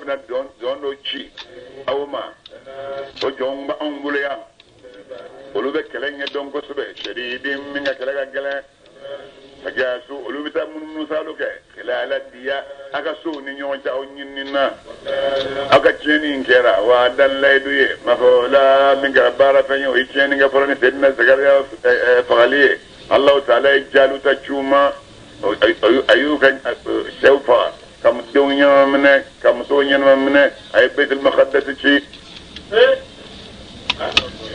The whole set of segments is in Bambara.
bɛna jɔn dɔ ci aw ma, o jɔnw bɛ anw bolo yan, olu bɛ kɛlɛ ɲɛdɔn kosɛbɛ, shadidin min ka kɛlɛ ka gɛlɛn, fajasu olu bɛ taa munumunu saalo kɛ, khilala diya a ka sow ni ɲɔgɔn cɛ aw ɲinini na, aw ka tiɲɛni in kɛra wa dan layidu ye mafawla min kɛra baara fɛn ye, o ye tiɲɛni kɛ fɔlɔ ni Seydina Zakariya fagali ye. Alahu taala ye Jaluta ci u ma, a y'u ka cɛw faga, ka denw ɲɛnama minɛ, ka musow ɲɛnama minɛ, a ye Baitul Maqdis ci.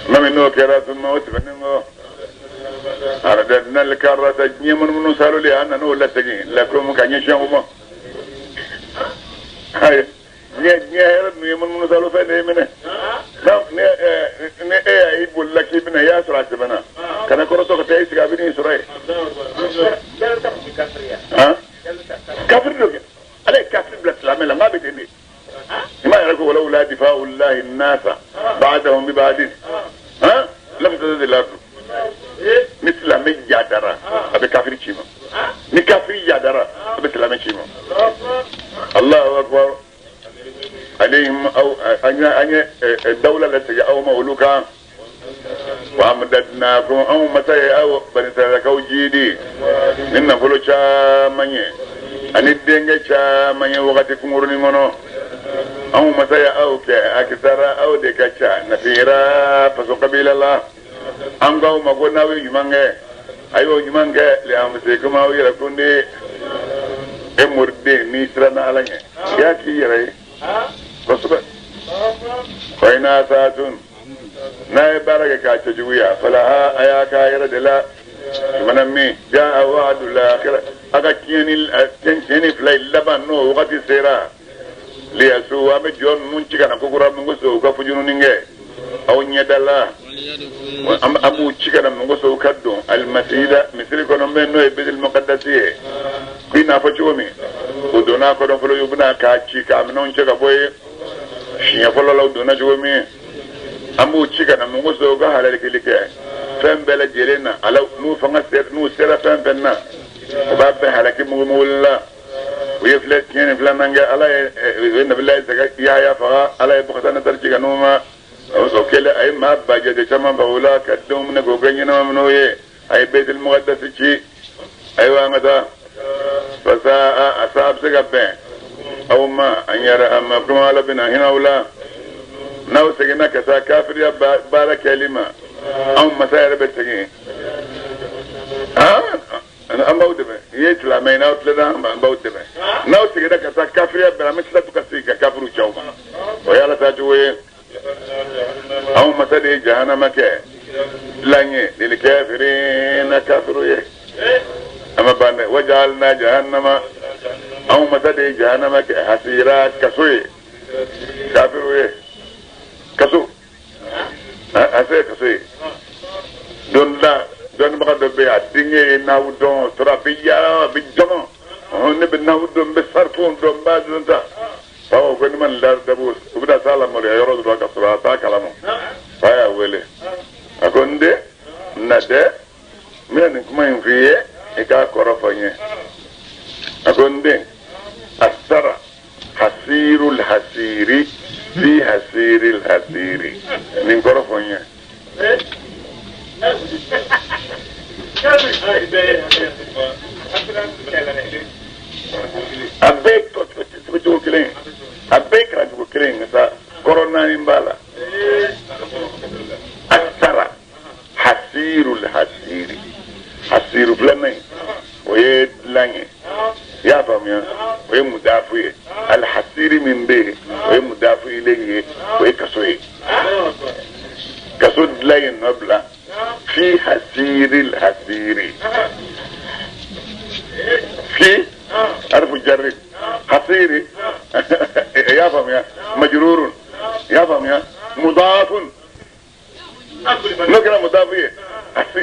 Tuma min n'o kɛra, summa o tɛmɛnen kɔ, aradadna al-karrata diɲɛ munumunu saaloli an nan'o lasegin lakum ka ɲɛsin aw ma. Ayi, diɲɛ diɲɛ hɛrɛ ninnu ye munumunu saalo fɛn de ye minɛ. Ni e y'a i bolila k'i bɛna i y'a sɔrɔ a tɛmɛna, kana kɔrɔtɔ ka taa i sigi, a bɛ n'i sɔrɔ yen. Kafiri dɔ kɛ, ala ye kafiri bila silamɛ la, n k'a bɛ ten de. I m'a yɛrɛ ko walawla difa'ullahi nasa ba'dahum bi ba'din lafasadati l'ardu. Ni silamɛ jadara a bɛ kafiri ci ma, ni kafiri jadara a bɛ silamɛ ci ma. Allahu akbar. Alayhim aw an ye dawula lasegin aw ma olu kan. Wa amdadnakum anw masa ye aw bani Israilakaw jiidi ni nafolo caman ye ani denkɛ caman ye wagati kunkurunin kɔnɔ. Anw masa ye aw kɛ akisara, aw de ka ca nafira faso kabila la. An k'aw ma ko n'aw ye ɲuman kɛ, a y'o ɲuman kɛ li anfusikum aw yɛrɛ kun de. E moriden n'i siranna Ala ɲɛ, i y'a k'i yɛrɛ ye kosɛbɛ. Fa in asatun n'a ye baara kɛ k'a cɛjuguya, falaha a y'a k'a yɛrɛ de la. Tumana min jaa wa'du l'akhirah, a ka tiɲɛni fila in laban n'o wagati sera, liyasu an bɛ jɔn ninnu ci ka na kokura mun kosɔn u ka fujununi kɛ aw ɲɛda la, an b'u ci ka na mun kosɔn u ka don alimasida misiri kɔnɔ min n'o ye Baitul Maqdis ye, ko i n'a fɔ cogo min u donna a kɔnɔ fɔlɔ, u bɛna k'a ci k'a minɛnw cɛ ka bɔ yen siɲɛ fɔlɔ la u donna cogo min, an b'u ci ka na mun kosɔn u ka halalikili kɛ fɛn bɛɛ lajɛlen na, ala n'u fanga sera, n'u sera fɛn fɛn na, u b'a bɛɛ halaki mugumuguli la. U ye filɛ tiɲɛ ni filanan kɛ, ala ye u ye Nabilayi Yahaya faga, ala ye Bukata ci ka n'u ma. O kɛlen a ye maa ba jate caman faga o la, ka denw minɛ k'o kɛ ɲɛnama minɛw ye, a ye Baitul Maqdis ci. Ayiwa an ka taa fasa a sa a bɛ se ka bɛn aw ma an yɛrɛ a ma kuma ala bɛna hinɛ aw la n'aw seginna ka taa kafiriya baara kɛli ma, anw masa yɛrɛ bɛ segin an b'aw dɛmɛ. I ye silamɛ ye, n'aw tilenna an b'aw dɛmɛ, n'aw seginna ka taa kafiriya bɛɛ an bɛ tila ka segin ka kafiriw ci aw ma. O ye ala taa cogo ye. Anw masa de ye jahanama kɛ dilan ye lil kafirina kafiru ye. A ma ban dɛ, wajalna jahannama anw masa de ye jahanama kɛ hasira kaso ye kafiru ye, kaso a se kaso ye. Don la dɔnnibaga dɔ bɛ yen, a denkɛ ye nahu dɔn, tora a bɛ yaala a bɛ jama, ne bɛ nahu dɔn, n bɛ sarifu dɔn, n b'a dɔn ta. Fa ko ne ma nin dabo, u bɛna s'a la maloya yɔrɔ dɔ la ka sɔrɔ a t'a kalama. Fa y'a wele, a ko n den, na dɛ, n bɛna nin kuma in f'i ye, i k'a kɔrɔ fɔ n ye. A ko n den, asara hasirul hasiri fi hasiril hasiri, nin kɔrɔ fɔ n ye. A bɛɛ cogo kelen, a bɛɛ kɛra cogo kelen nka sa kɔrɔ naani b'a la. Asara hasirul hasiri, hasiru filanan in o ye dilan ye, i y'a faamuya, o ye mudafu ye. Alhasiri min bɛ yen o ye mudafu ilayhi ye, o ye kaso ye. Kaso dilan ye nɔ bila fi hasiril hasiri, fi harfu jarri hasiri, i y'a faamuya, majrurun, i y'a faamuya, mudafun n'o kɛra mudafu ye,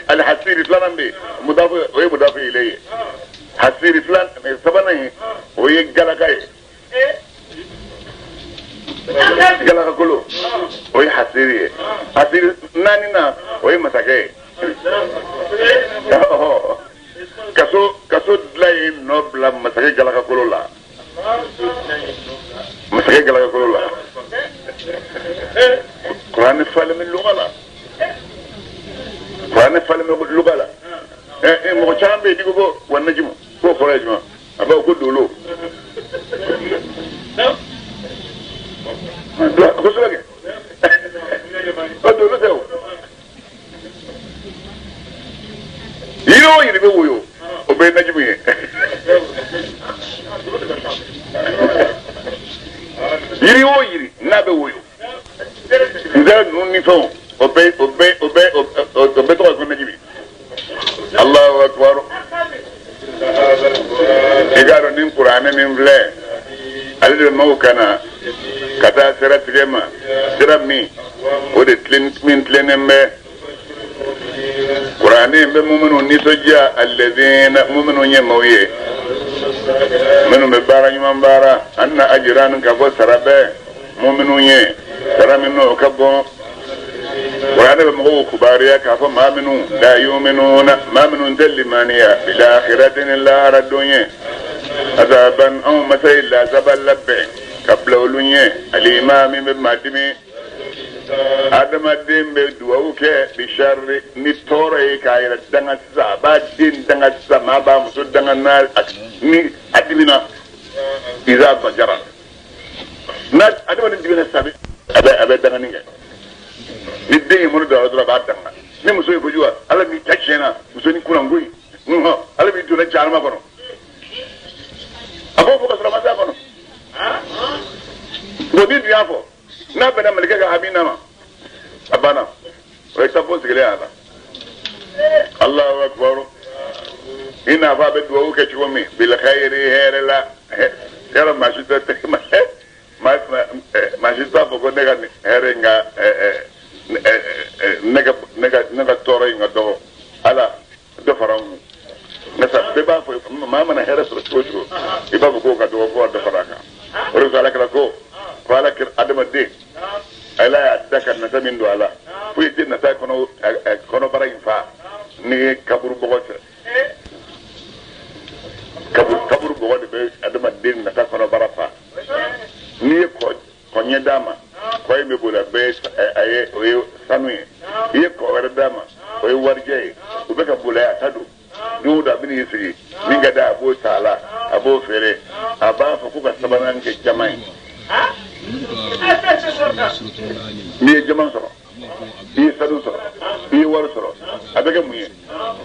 alhasiri filanan bɛ yen mudafu, o ye mudafu ilayhi ye. Hasiri filan sabanan ye o ye galaka ye, galaka kolo o ye hasiri ye. Hasiri naaninan o ye masakɛ ye. Kaso kaso dilan ye nɔ bila masakɛ galaka kolo la. A kɛ galakakolo la. Kuranɛ falen bɛ luga la. Kuranɛ falen bɛ luga la. Mɔgɔ caman bɛ yen n'i ko ko wa najimu k'o kɔrɔ ye jumɛn? A b'a fɔ ko dolo. Kosɛbɛ kɛ. O dolo tɛ o. Yiri o yiri bɛ woyo, o bɛɛ ye najimu ye. Yiri o yiri n'a bɛ woyo, nzɛrɛ ninnu ni fɛnw, o bɛɛ o bɛɛ o bɛɛ o bɛɛ tɔgɔ ye ko najimi. Alahu akibaru. I k'a dɔn nin kuranɛ min filɛ, ale de bɛ maaw kana ka taa sira tigɛ ma, sira min o de tilen min tilennen bɛ. Kuranɛ in bɛ muminu nisɔndiya, alladhina muminu ye maaw ye minnu bɛ baara ɲuman baara, anna ajiran ka bɔ sara bɛ muminu ye, sara min n'o ka bon. Kuranɛ bɛ mɔgɔw kibaruya k'a fɔ maa minnu la yuminuna, maa minnu tɛ limaniya bil akhirati ni lahara don ye, azaban anw masa ye lazaba labɛn ka bila olu ɲɛ, alima min bɛ maa dimi. Adamaden bɛ duwawu kɛ bisharri ni tɔɔrɔ ye k'a yɛrɛ danga sisan, a b'a den danga sisan, maa b'a muso danga n'a ni a dimina. Iza bajara, n'a adamaden dimina sisan, a bɛ dangani kɛ. Ni den ye mɔnɔ don a la dɔrɔn, a b'a danga. Ni muso ye kojugu, Ala b'i ta tiɲɛ na, muso ni kunnango in, Ala b'i donna jahanama kɔnɔ. A b'o fɔ ka sɔrɔ a ma s'a kɔnɔ. Bon, ni dun y'a fɔ, n'a bɛnna malikɛ ka amina ma, a banna. O ye tampon sigilen y'a la. Alahu akibaru. I n'a fɔ a bɛ duwawu kɛ cogo min, bil khayri hɛrɛ la. Yɔrɔ maa si tɛ maa si t'a fɔ ko ne ka hɛrɛ in ka ne ka tɔɔrɔ in ka dɔgɔ, Ala dɔ fara an kun. Nka sa bɛɛ b'a fɔ, maa mana hɛrɛ sɔrɔ cogo o cogo, i b'a fɔ k'o ka dɔgɔ, fo ka dɔ fara a kan. O de kosɔn Ala kɛra ko Ala kɛra adamaden, Ala y'a da ka nata min don a la, foyi tɛ nata kɔnɔ kɔnɔbara in fa ni ye kaburu bɔgɔ tɛ. Kaburu bɔgɔ de bɛ adamaden nata kɔnɔbara fa. N'i ye kɔ ɲɛ d'a ma, kɔ in bɛ boli, a bɛɛ a ye o ye sanu ye. I ye kɔ wɛrɛ d'a ma, o ye warijɛ ye. O bɛ ka boli, a ta don. Don o don a bɛ n'i sigi, min ka d'a a b'o ta a la, a b'o feere. A b'a fɔ ko ka sabanan kɛ jama ye. N'i ye jama sɔrɔ, i ye sanu sɔrɔ, i ye wari sɔrɔ, a bɛ kɛ mun ye?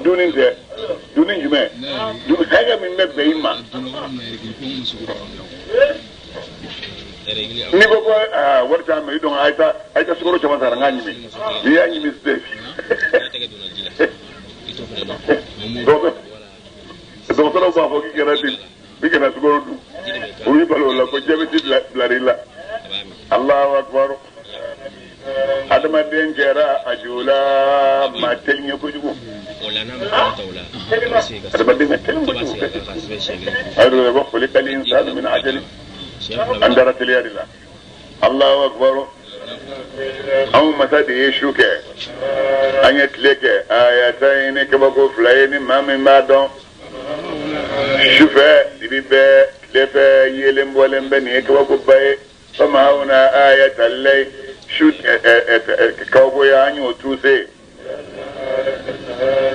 Dumuni tɛ. Dumuni jumɛn? Dumuni hakɛ min bɛ bɛn i ma. N'i ko ko wari t'an ma, i dɔn a ye taa a ye taa sukaro caman san n k'a ɲimi. N'i y'a ɲimi sisan, dɔgɔtɔrɔw b'a fɔ k'i kana di i kana sukaro dun. U b'i balo o la ko jabɛti bilar'i la. Alahu akibaru. Adamaden kɛra a jula maa teli ye kojugu. Adamaden ka teli kojugu. Ayiwa, wa khuliqa al-insanu min ajali. An dara teliya de la. Alahu akibaru. Anw masa de ye su kɛ, an ye tile kɛ ayatayini kabako fila ye ni maa min b'a dɔn. Sufɛ dibi bɛ, tile fɛ yeelen bɔlen bɛ, nin ye kabakoba ye. Famahawna ayatal layl, su kabakoya an y'o tuuse,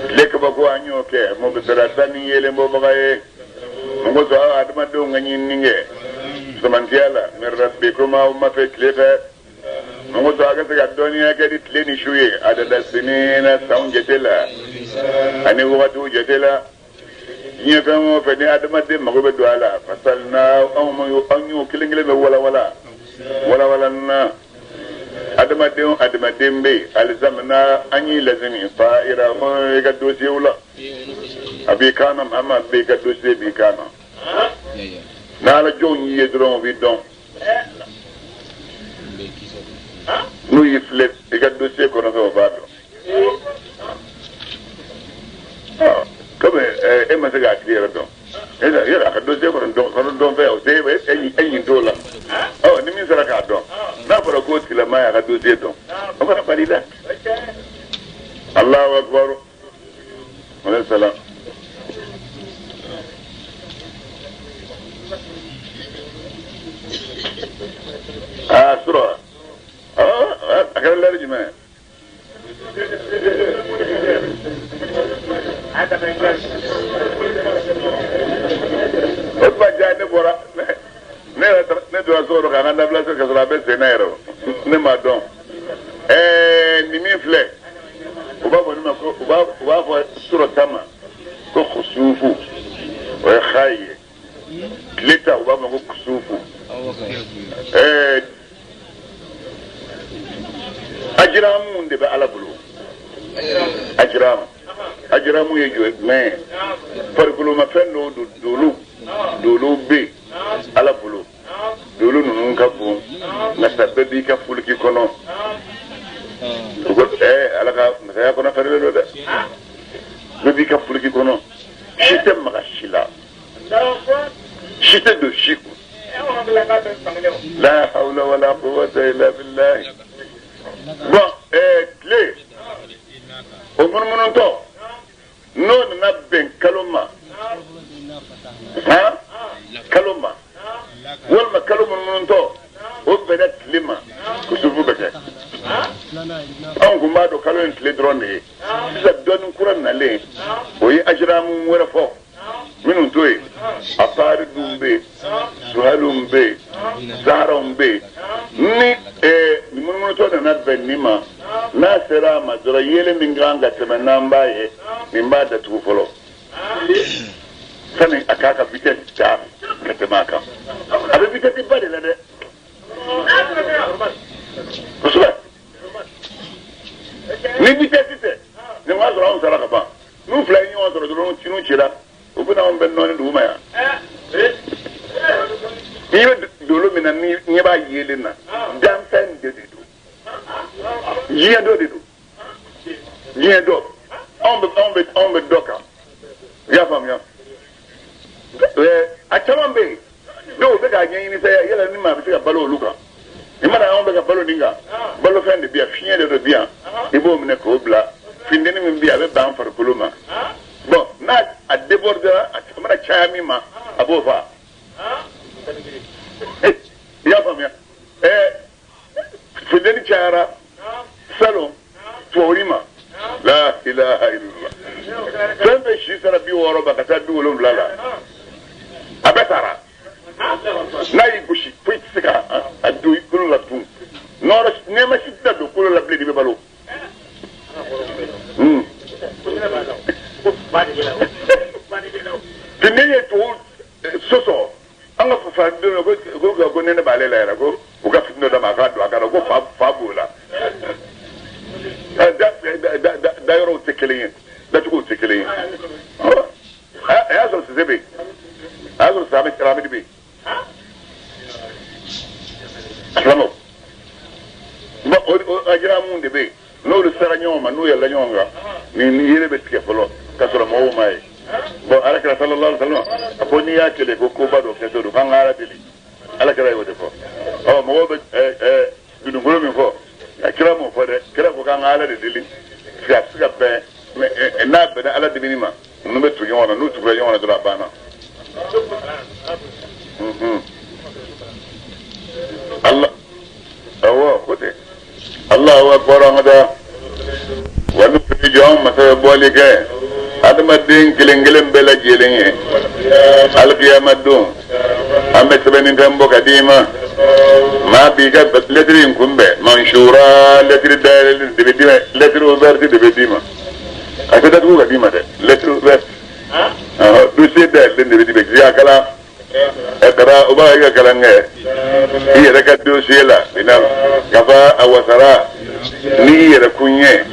tile kabako an y'o kɛ mubsiratan ni yeelen bɔbaga ye. Mun kosɔn aw adamadenw ka ɲinini kɛ samantiya la min rabbikum aw ma fɛ tile fɛ? Mun kosɔn aw ka se ka dɔnniya kɛ ni tile ni su ye adada sinina sanw jate la ani wagatiw jate la? Diɲɛ fɛn o fɛn ni adamaden mago bɛ don a la, fasalna anw anw y'o kelen kelen bɛ walawala walawala na. Adamaden adamaden bɛ yen, alizamina an y'i lazimi fa'ira i ka dosiyew la, a b'i kan na, maa maa bɛ i ka dosiye b'i kan na. N'ala jɔnw y'i ye dɔrɔn, u b'i dɔn. N'u y'i filɛ i ka dosiye kɔnɔ fɛ, o b'a dɔn. Komi e ma se k'a tigi yɛrɛ dɔn, yɛrɛ a ka dosiye kɔnɔ kɔnɔ dɔn fɛ, o tɛ e ɲin t'o la. Ɔ ni min sera k'a dɔn, n'a fɔra k'o tigilama y'a ka dosiye dɔn, o fana bali la. Alahu akibaru. Alayhi salam. sɔrɔ wa? A kɛra lɛri jumɛn ye? O tuma ja ne bɔra ne yɛrɛ ne donna so kɔnɔ k'an ka nafila seli ka sɔrɔ a bɛ sen na yɛrɛ o ne m'a dɔn. Nin min filɛ u b'a fɔ ne ma ko u b'a fɔ surɔ ta ma ko kusufu, o ye xayi ye. Tile ta u b'a fɔ ko kusufu. Ajiramu de bɛ Ala bolo. Ajiramu ye jumɛn ye? Farikolomafɛn dɔw don, dolo bɛ yen Ala bolo. Dolo ninnu ka bon nka sa bɛɛ b'i ka fuliki kɔnɔ. U ko Ala ka masaya kɔnɔ fɛrɛlen don dɛ. Bɛɛ b'i ka fuliki kɔnɔ. Si tɛ maga si la. Si tɛ don si kun. La hawla wala quwwata illa billahi. Bon, tile o munumunutɔ n'o nana bɛn kalo ma, han, kalo ma walima kalo munumunutɔ o bɛnna tile ma, kusufu bɛ kɛ. Anw kun b'a dɔn kalo in tile dɔrɔn de ye. Sisan dɔɔnin kura nalen o ye ajiramu wɛrɛ fɔ minnu to yen. Afaridun bɛ yen, suhalun bɛ yen, zaharaw bɛ yen. Ni munumunutɔ nana bɛn nin ma, n'a sera a ma dɔrɔn yelen min kan ka tɛmɛ n'an b'a ye, nin b'a datugu fɔlɔ sani a k'a ka vitesse ta ka tɛmɛ a kan. A bɛ vitesse ba de la dɛ, kosɛbɛ. Ni vitesse tɛ, nin b'a sɔrɔ anw sara ka ban. N'u fila ye ɲɔgɔn sɔrɔ dɔrɔn, n'u cira, u bɛna anw bɛ nɔɔni dugu ma yan. N'i bɛ dolo min na, ni ɲɛ b'a yeelen na, danfɛn de don, diɲɛ dɔ de don, diɲɛ dɔ. Anw bɛ dɔ kan. I y'a faamuya? A caman bɛ yen, dɔw bɛ k'a ɲɛɲini sa, yala ni maa bɛ se ka balo olu kan. I mana anw bɛ ka balo nin kan, balofɛn de bɛ yan, fiɲɛ de bɛ yan, i b'o minɛ k'o bila. Funteni min bɛ yen, a bɛ ban farikolo ma. Bon, n'a a débordera, a mana caya min ma, a b'o fa. I y'a faamuya? Funteni cayara salon tubabu ma, la ilaha illallah. Fɛn bɛɛ si sera 60 ma ka taa 70 la, a bɛɛ taara. N'a y'i gosi, foyi tɛ se ka a don i kolo la tun. Nɔrɔ nɛɛma si tɛna don kolo la bilen, n'i bɛ balo. Funteni ye tubabu sɔsɔ. An ka fadenw ko nɛnɛ b'ale la yɛrɛ, ko u ka fini dɔ d'a ma a k'a don a kan na, ko fa b'o la. Dayɔrɔw tɛ kelen ye, dacogow tɛ kelen ye. A y'a sɔrɔ Sise bɛ yen, a y'a sɔrɔ Ramidi bɛ yen. Silamɛw, bon, o ajiramu de bɛ yen, n'olu sera ɲɔgɔn ma, n'u yɛlɛla ɲɔgɔn kan, nin yelen bɛ tigɛ fɔlɔ ka sɔrɔ mɔgɔw m'a ye. Bon, Ala kira sallallahu alaihi wa sallam a ko n'i y'a kɛlɛ ko koba dɔ kɛtɔ don, k'an ka Ala deli. Ala kira y'o de fɔ. Mɔgɔw bɛ dundungolo min fɔ, a kira m'o fɔ dɛ. Kira ko k'an ka Ala de deli, a bɛ se ka bɛn, n'a bɛnna Ala dimini ma, ninnu bɛ tugu ɲɔgɔn na, n'u tugura ɲɔgɔn na dɔrɔn a banna. Allah, awɔ, ko ten. Allahu akbar, an ka taa. Wa n'u jɔn masa bɛ bɔli kɛ adamaden kelen kelen bɛɛ lajɛlen ye alikiyama don, an bɛ sɛbɛnni fɛn bɔ ka d'i ma. Maa b'i ka lɛtiri in kunbɛn, mansura, lɛtiri dayɛlɛlen de bɛ d'i ma, lɛtiri ouverte de bɛ d'i ma. A tɛ datugu ka d'i ma dɛ, lɛtiri ouverte, dossier dayɛlɛlen de bɛ d'i ma, k'i k'a kalan. Kara o b'a ka kalan kɛ i yɛrɛ ka dossier la, ina kafa a wasara n'i yɛrɛ kun ye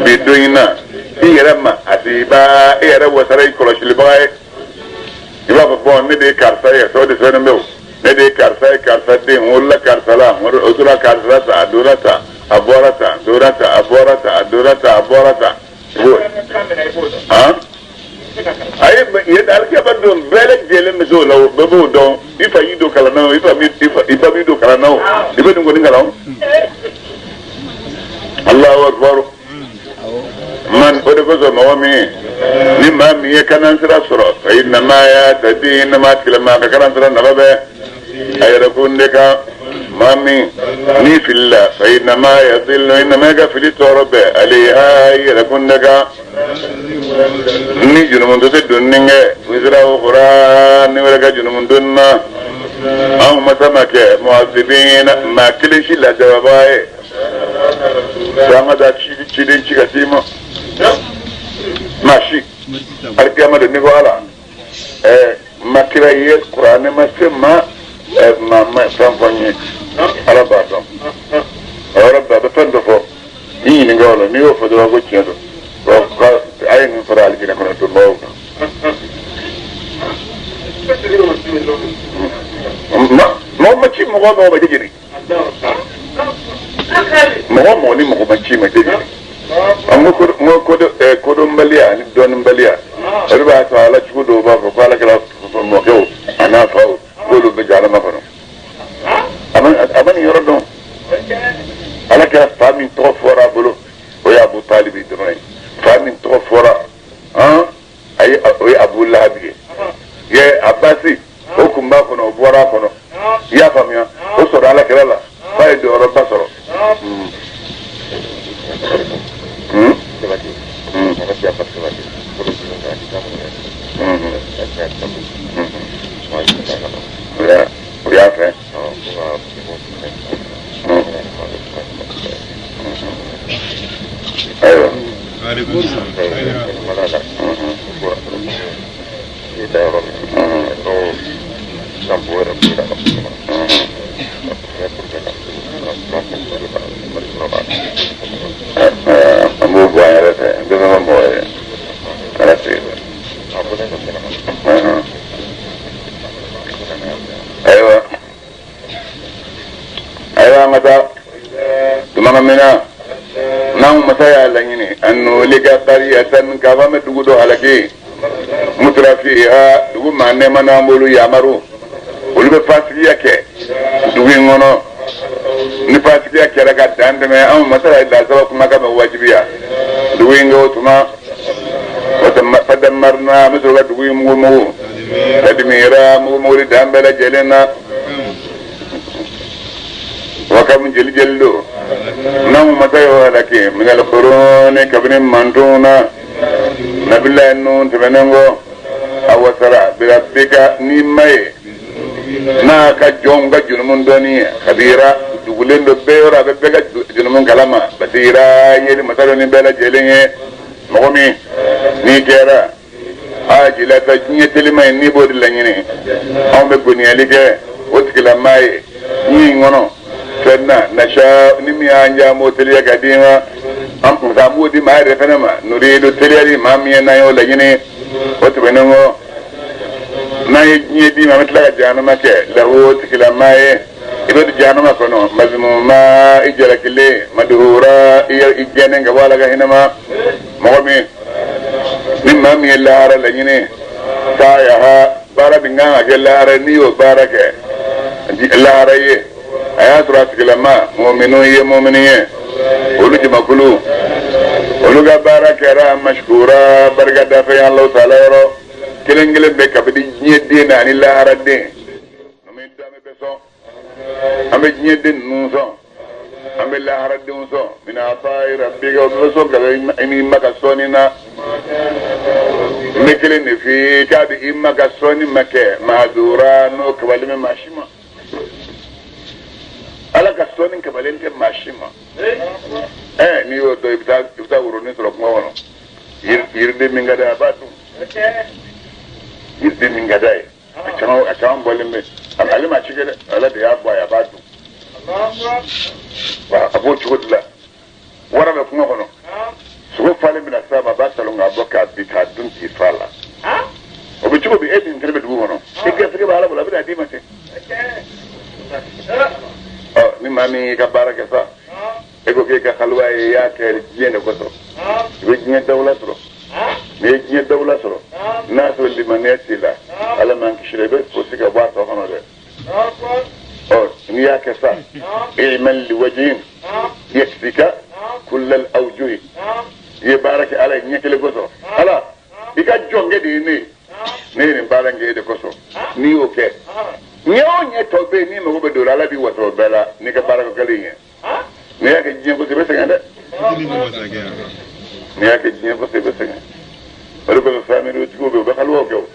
bi don in na, i yɛrɛ ma a ti ba, i yɛrɛ wasara i kɔlɔsilibaga ye. I b'a fɔ bɔn, ne de ye karisa ye, sɔ de sɛbɛnnen bɛ o, ne de ye karisa ye, karisa den, n wolola karisa la, o tora karisa la tan, a donna tan, a bɔra tan, a donna tan, a bɔra tan, a donna tan, a bɔra tan. Han, ayi, yen alikiyama don bɛɛ lajɛlen bɛ se o la, o bɛɛ b'o dɔn. I fa y'i don kalan na o, i fa m'i don kalan na o, i bɛ nin kɔni kalan o. Allahu akbar. Man o de kosɔn mɔgɔ min ni maa min ye kanansira sɔrɔ, fa innama yahtadi, nama tilema ka kanansira nafa bɛ a yɛrɛ kun de kan. Maa min n'i filila fa innama yadillu innama i ka fili tɔɔrɔ bɛ alayha i yɛrɛ kun de kan ni jurumu tɛ donni kɛ wizra ukhra ni wɛrɛ ka jurumu donni na anw masa ma kɛ mu'azzibina maa kelen si lajababaa ye an ka taa ciden ci ka s'i ma maa si alikiyama don n'i ko ala ma kira ye kuranɛ ma se ma maa ma fɛn fɔ n ye ala b'a dɔn a yɔrɔ bɛɛ a bɛ fɛn dɔ fɔ i ɲininka o la n'i y'o fɔ dɔrɔn ko tiɲɛ don a ye nin fara alijinɛ kɔnɔ donbagaw kan mɔgɔ ma ci mɔgɔ mɔgɔ ma jeni mɔgɔ mɔgɔ ni mɔgɔ ma ci ma jeni an ko kodɔnbaliya ani dɔnnibaliya olu b'a to ala cogo dɔw b'a fɔ ko ala kɛra mɔkɛw a n'a faw k'olu bɛ jahanama kɔnɔ a ma nin yɔrɔ dɔn ala kɛra fa min tɔgɔ fɔra a bolo o ye Abu Talibi dɔrɔn ye fa min tɔgɔ fɔra ayi o ye Abu Lahabi ye ye Abasi o kun b'a kɔnɔ o bɔra a kɔnɔ i y'a faamuya o sɔrɔ ala kɛra la f'a ye jɔyɔrɔba sɔrɔ. O y'a fɛ. Ayiwa. An b'o bɔ an yɛrɛ fɛ n bɛ fɛn mɔgɔ ye ala tɛ ayiwa ayiwa an ka taa tuma min na n'anw masa y'a laɲini an nuhlika qaryatan k'a fɔ an bɛ dugu dɔ halaki mutrafiha dugu maa nɛɛma n'an b'olu yamaru olu bɛ fasigiya kɛ dugu in kɔnɔ ni fasigiya kɛra ka dan tɛmɛ anw masa ye lasaba kumakan bɛ wajibiya dugu in kɛ o tuma fadamarna an bɛ sɔrɔ ka dugu in mugu mugu tadmira mugu muguli dan bɛɛ lajɛlen na wa kam jeli jeli don n'anw masa y'o halaki minal quruni kabini mantonw na nabilayi nuhu tɛmɛnen kɔ a wasara birabbika n'i ma ye n'a ka jɔnw ka jurumu dɔnni ye kabira dugulen don bɛɛ yɔrɔ a bɛ bɛɛ ka jurumu kalama basira yeli masa dɔ ni bɛɛ lajɛlen ye mɔgɔ min n'i kɛra ajilata diɲɛ telima ye n'i b'o de laɲini anw bɛ goniyali kɛ o tigilamaa ye diɲɛ in kɔnɔ fɛn na nasa ni min y'an diya an b'o teliya ka d'i ma an kun an b'o di maa yɛrɛ fɛnɛ ma nuridu teliyali maa min ye n'an y'o laɲini o tɛmɛnen kɔ n'an ye diɲɛ d'i ma an bɛ tila ka jahanama kɛ lahu o tigilamaa ye i bɛ don jahanama kɔnɔ mazmuma i jalakilen maduhura i gɛnnen ka bɔ ala ka hinɛ ma mɔgɔ min ni maa min ye lahara laɲini sa'yaha baara min kan ka kɛ lahara n'i y'o baara kɛ lahara ye a y'a sɔrɔ a tigilama mɔminu ye mɔmini ye olu jamakulu olu ka baara kɛra mashkura barika dafɛ ye Alahu taala yɔrɔ kelen kelen bɛ kabini diɲɛ den na ani lahara den an bɛ sɔn an bɛ diɲɛ den ninnu sɔn an bɛ laharadenw sɔn min ata'i rabbika o bɛ sɔn ka i ma ka sɔnni na n bɛ kelen de f'i ye k'a bɛ i ma ka sɔnni ma kɛ mahadura n'o kabalen bɛ maa si ma ala ka sɔnni kabalen tɛ maa si ma n'i y'o dɔn i bɛ taa woronin sɔrɔ kungo kɔnɔ yiriden min ka d'a ye a b'a dun yiriden min ka d'a ye a caman bɔlen bɛ ale ma ci kɛ dɛ ala de y'a bɔ a ye a b'a dun wa a b'o cogo de la wara bɛ kungo kɔnɔ sogo falen bɛna s'a ma a b'a salon k'a bɔ k'a bin k'a dun k'i fa la o bɛ cogo di e min fana bɛ dugu kɔnɔ i garisɛgɛ bɛ ala bolo a bɛna d'i ma ten ɔ ni maa min y'i ka baara kɛ sa e ko k'e ka haluwa ye i y'a kɛ diɲɛ de kosɔn i bɛ diɲɛ dawula sɔrɔ n'i ye diɲɛ dawula sɔrɔ n'a sɔrɔ limaniya t'i la ala m'an kisi i bɛ fosi ka bɔ a tɔ kɔnɔ dɛ ɔ n'i y'a kɛ sa i'mal liwajhin yakfika kullal awjuhi i ye baara kɛ ala ye ɲɛ kelen kosɔn ala i ka jɔnkɛ de ye ne ye ne ye nin baara in kɛ e de kosɔn n'i y'o kɛ Ɲɛ o ɲɛ tɔ bɛ yen n'i mago bɛ don la, Ala b'i wasa o bɛɛ la n'i ka baara kɛlen ye. N'i y'a kɛ diɲɛ ko i bɛ sɛgɛn dɛ. N'i y'a kɛ diɲɛ ko i bɛ sɛgɛn. O de kosɔn samiriw tigiw bɛ yen, u bɛ xaluwaw kɛ o.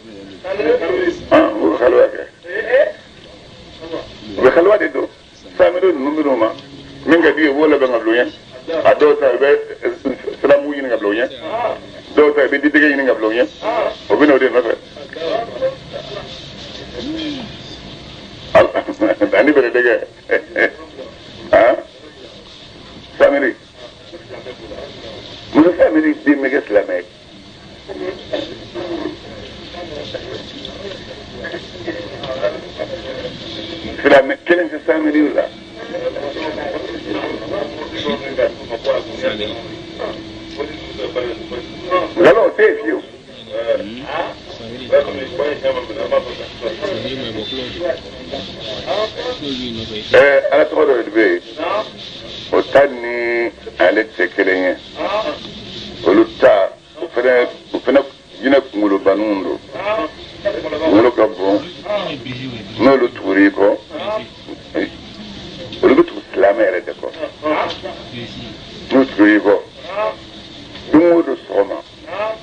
U bɛ xaluwa kɛ. U bɛ xaluwa de don. Samiriw ninnu bɛ n'u ma. Min ka di ye, u b'o labɛn ka bila u ɲɛ. A dɔw ta, i bɛ siramugu ɲini ka bila u ɲɛ. Dɔw ta, i bɛ didɛgɛ ɲini ka bila u ɲɛ. O bɛ na o de nɔfɛ. Ani bɛrɛ dɛgɛ. Samiri. Muso samiri den bɛ kɛ silamɛ ye. Silamɛ kelen tɛ samiriw la. Nkalon o tɛ yen fiyewu. Ala tɔgɔ dɔ de bɛ yen, o ta ni ale tɛ kelen ye. Olu ta, o fana jinɛ kunkolobaniw don. Kunkolo ka bon, n'olu tugura i kɔ, olu bɛ tugu silamɛ yɛrɛ de kɔ. N'u tugura i kɔ, don o don sɔgɔma,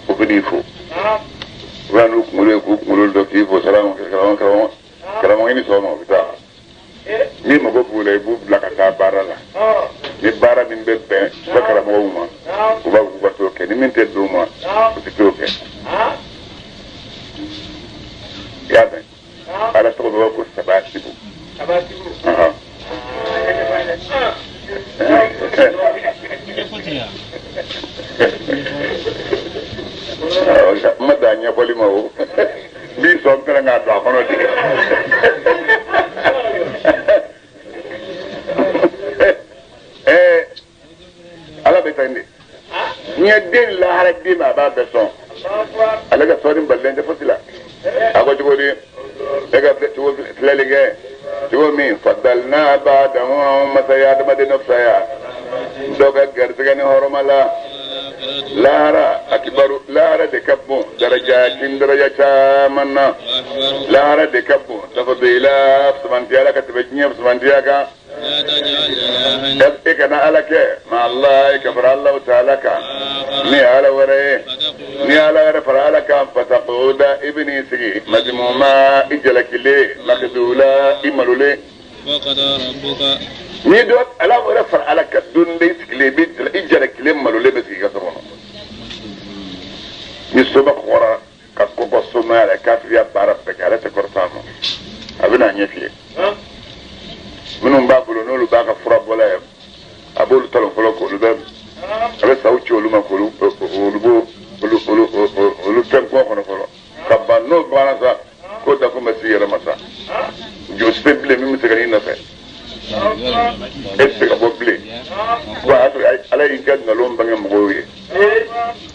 o bɛ n'i fo. U bɛ na n'u kunkolo ye k'u kunkolo dɔ k'i fo, salamu karamɔgɔ, karamɔgɔ i ni sɔgɔma, u bɛ taa. N'i mago b'u la, i b'u bila ka taa baara la. Ni baara min bɛ bɛn u ka karamɔgɔw ma, u b'a fɔ k'u ka t'o kɛ. Ni min tɛ bɛn u ma, u tɛ t'o kɛ. I y'a mɛn? Ala tɔgɔ bɛ ko Sabatibu. N ma dan ɲɛfɔli ma o. N b'i sɔn fɛnɛ k'a don a kɔnɔ de. Ala bɛ tan de. Diɲɛ den lahara den ma, a b'a bɛɛ sɔn. Ale ka sɔnni balilen tɛ fosi la. A ko cogo di? E ka cogo filɛli kɛ cogo min, fadalina ba'dahum, masaya adamaden dɔ fisaya dɔ ka garisɛgɛ ni hɔrɔma la. Lahara akibaru, lahara de ka bon daraja kin daraja caman na. Lahara de ka bon tafadila fisamantiya la ka tɛmɛ diɲɛ fisamantiya kan. E kana Ala kɛ ma Allah ka fara Allahu ta'ala kan ni Ala wɛrɛ ye. Ni Ala wɛrɛ fara Ala kan, fataquda, i bɛ n'i sigi mazmuma, i jalakilen, makdula, i malolen. Ni dɔ Ala wɛrɛ fara Ala kan, don dɔ i sigilen i bɛ i jalakilen malolen bɛ sigi i ka so kɔnɔ. Ni soma kɔgɔra ka kɔgɔ somaya la, kafiriya baara bɛɛ kɛ, ale tɛ kɔrɔta a ma. A bɛna ɲɛf'i ye. Minnu b'a bolo, n'olu b'a ka fura bɔla ye, a b'olu talon fɔlɔ k'olu bɛ, a bɛ saw ci olu ma k'olu olu b'o olu olu olu fɛn kungo kɔnɔ fɔlɔ ka ban. N'o banna sa, k'o dakun bɛ s'i yɛrɛ ma sa, jɔsi tɛ bilen min bɛ se ka n'i nɔfɛ, e tɛ se ka bɔ bilen. Ko a y'a sɔrɔ Ala y'i ka nkalon bange mɔgɔw ye.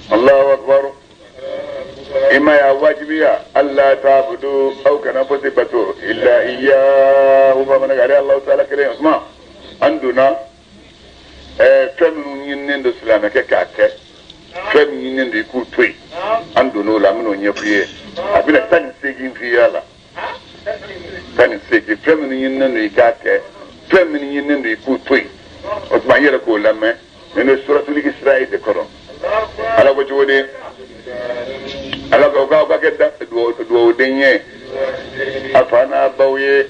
Allahu akbar. I ma y'a wajibiya alla ta'budu, aw kana fosi bato, illa iyyahu, bamanan ale Allahu ta'ala kelen. Usman, an donna fɛn minnu ɲininen don silamɛkɛ k'a kɛ, fɛn min ɲininen don i k'u to yen, an donn'o la, an bɛn'o ɲɛf'i ye. A bɛna 18 f'i ye a la, 18, fɛn minnu ɲininen don i k'a kɛ, fɛn minnu ɲininen don i k'u to yen. O tuma, n yɛrɛ k'o lamɛn nin ye suratul Isra'i de kɔnɔ. Ala ko cogo di? Ala ko k'aw ka kɛ dugawuden ye a fa n'a baw ye.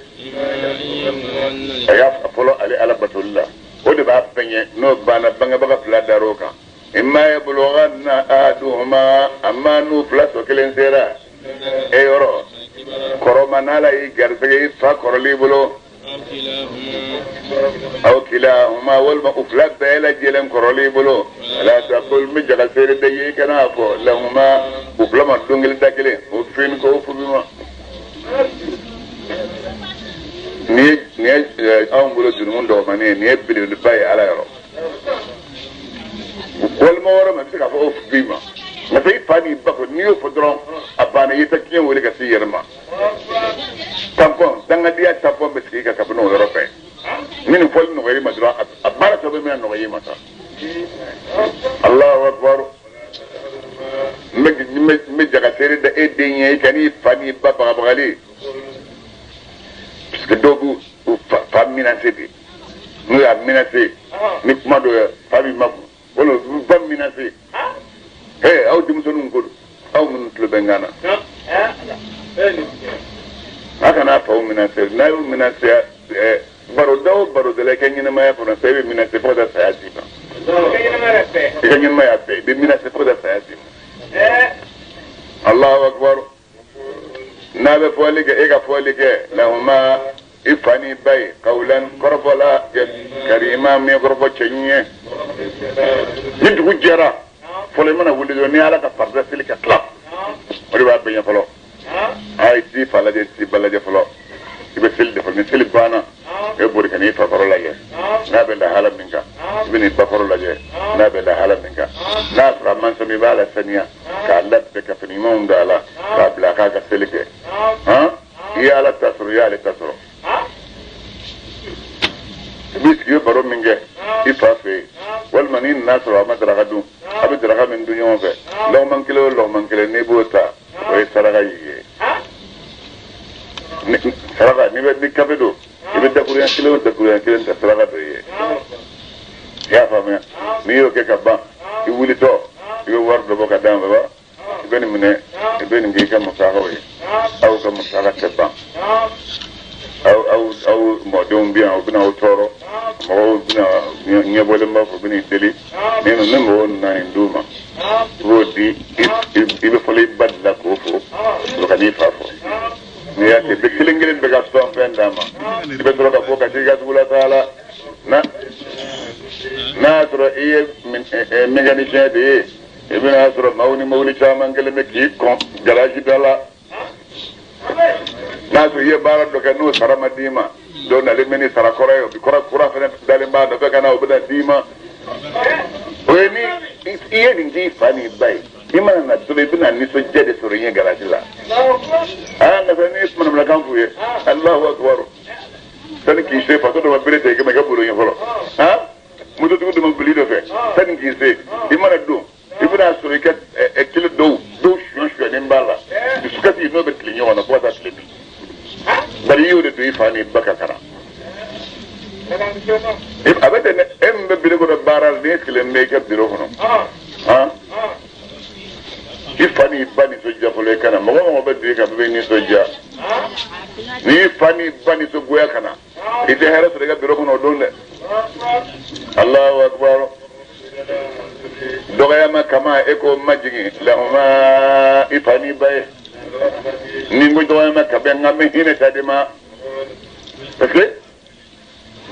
A y'a fɔlɔ ale Ala batoli la, o de b'a bɛɛ ɲɛ. N'o banna, bangebaga fila dar'o kan. Imma yablughanna ahaduhuma, amma n'u fila sɔ kelen sera e yɔrɔ kɔrɔma, n'Ala y'i garisɛgɛ i fa kɔrɔli bolo, aw kilahuma, walima u fila bɛɛ lajɛlen kɔrɔli bolo, ala taqul, n bɛ jaga seere da ye, i kana fɔ lahuma, u fila ma don kelen da kelen o fin ko o fubi ma. Nin ye anw bolo jurumu dɔgɔmanin ye, nin ye belebeleba ye Ala yɔrɔ. Walima wɛrɛ ma, i bɛ se k'a fɔ o fubi ma, nka i fa n'i ba ko n'i y'o fɔ dɔrɔn, a banna, i tɛ tiɲɛ wele ka s'i yɛrɛ ma. Tampon dangadenya, tampon bɛ sigi i kan kabini o yɔrɔ bɛɛ. Ni nin fɔli nɔgɔya i ma dɔrɔn, a baara tɔ bɛ mina nɔgɔya i ma sa. Allahu akbar. N bɛ jaga seere da e den ye, i kan'i fa n'i ba bagabagali. Parce que dɔw b'u fa menacer de. N'u y'a menacer ni kuma dɔ ye fa b'i makun walima u b'u ba menacer. Hey, aw denmisɛnninw ko don aw minnu tulo bɛ n kan na. A kana faw menacer n'a y'u menacer baroda o baroda la i ka ɲɛnamaya kɔnɔ sa i bɛ menacer fo ka taa saya s'i ma. I ka ɲɛnamaya bɛɛ i bɛ menacer fo ka taa saya s'i ma. Allahu akbar. N'a bɛ fɔli kɛ e ka fɔli kɛ lahuma i fa n'i ba ye kawulan kɔrɔfɔ la karima min ye kɔrɔfɔ cɛɲi ye. Ni dugu jɛra fɔlɔ i mana wuli dɔrɔn n'i ala ka farida seli ka tila o de b'a bɛɛ ɲɛ fɔlɔ. A i t'i fa lajɛ i t'i ba lajɛ fɔlɔ i bɛ seli de fɔlɔ ni seli banna i bɛ boli ka n'i fa kɔrɔ lajɛ n'a bɛ lahala min kan i bɛ n'i ba kɔrɔ lajɛ n'a bɛ lahala min kan n'a sɔrɔ a man sanu i b'a lasaniya k'a labɛn ka fini ɲumanw don a la k'a bila a k'a ka seli kɛ i ye ala ta sɔrɔ i y'ale ta sɔrɔ i b'i sigi i bɛ baro min kɛ i fa fɛ yen walima n'i nana sɔrɔ a ma daraka dun a bɛ daraka min dun ɲɔgɔn fɛ lɔgɔman kelen o lɔgɔman kelen n'i b'o ta o ye saraka y'i ye saraka n'i bɛ ni kafe don i bɛ dakurunya kelen o dakurunya kelen ta saraka dɔ ye i y'a faamuya n'i y'o kɛ ka ban i wulitɔ i bɛ wari dɔ bɔ ka d'a ma baba i bɛ nin minɛ i bɛ nin kɛ i ka musakaw ye aw ka musaka tɛ ban aw aw aw mɔdenw bɛ yan u bɛna aw tɔɔrɔ mɔgɔw bɛna ɲɛbɔlen b'a fɔ u bɛna i deli ni ni mɔgɔw nana nin d'u ma i b'o di i bɛ fɔlɔ i ba de la k'o fo sɔrɔ ka n'i fa fo n'i y'a kɛ i bɛ kelen kelen bɛɛ ka sɔn fɛn d'a ma i bɛ sɔrɔ ka bɔ ka t'i ka sugu la taa la n'a y'a sɔrɔ i ye mécanicien de ye i bɛna sɔrɔ maaw ni mobili caman kelen bɛ k'i kɔn garaji da la n'a sɔrɔ i ye baara dɔ kɛ n'o sara ma d'i ma dɔw nalen bɛ ni sara kɔrɔ ye o bi kɔrɔ kura fana dalen b'a nɔfɛ ka na o bɛna d'i ma o ye ni i ye nin k'i fa n'i ba ye i mana na dɔrɔn i bɛna nisɔndiya de sɔrɔ i ɲɛ garaji la aa nka n'i ye manamanakan f'u ye Alahu akibaru sani k'i se faso dɔ ma bere ta i kama i ka bolo ɲɛ fɔlɔ han mototigi dɔ ma boli i nɔfɛ sani k'i se i mana don i bɛna sɔrɔ i ka kelen dɔw dɔw suɲɛ suɲɛnen b'a la dusukasi n'o bɛ tilen ɲɔgɔn na fo ka taa tile bin bari i y'o de don i fa n'i ba kan ka na a bɛ ten dɛ e min bɛ biro kɔnɔ baara la n'e sigilen bɛ i ka biro kɔnɔ han i fa n'i ba nisɔndiya fɔlɔ i ka na mɔgɔ o mɔgɔ bɛ don i kan bɛɛ bɛ nisɔndiya n'i fa n'i ba nisɔngoya ka na i tɛ hɛrɛ sɔrɔ i ka biro kɔnɔ o don dɛ Alahu akibaru dɔgɔyama kama e k'o majigin lahuma i fa n'i ba ye ni n ko dɔgɔyama ka bɛn n ka n bɛ hinɛ ta de ma parce que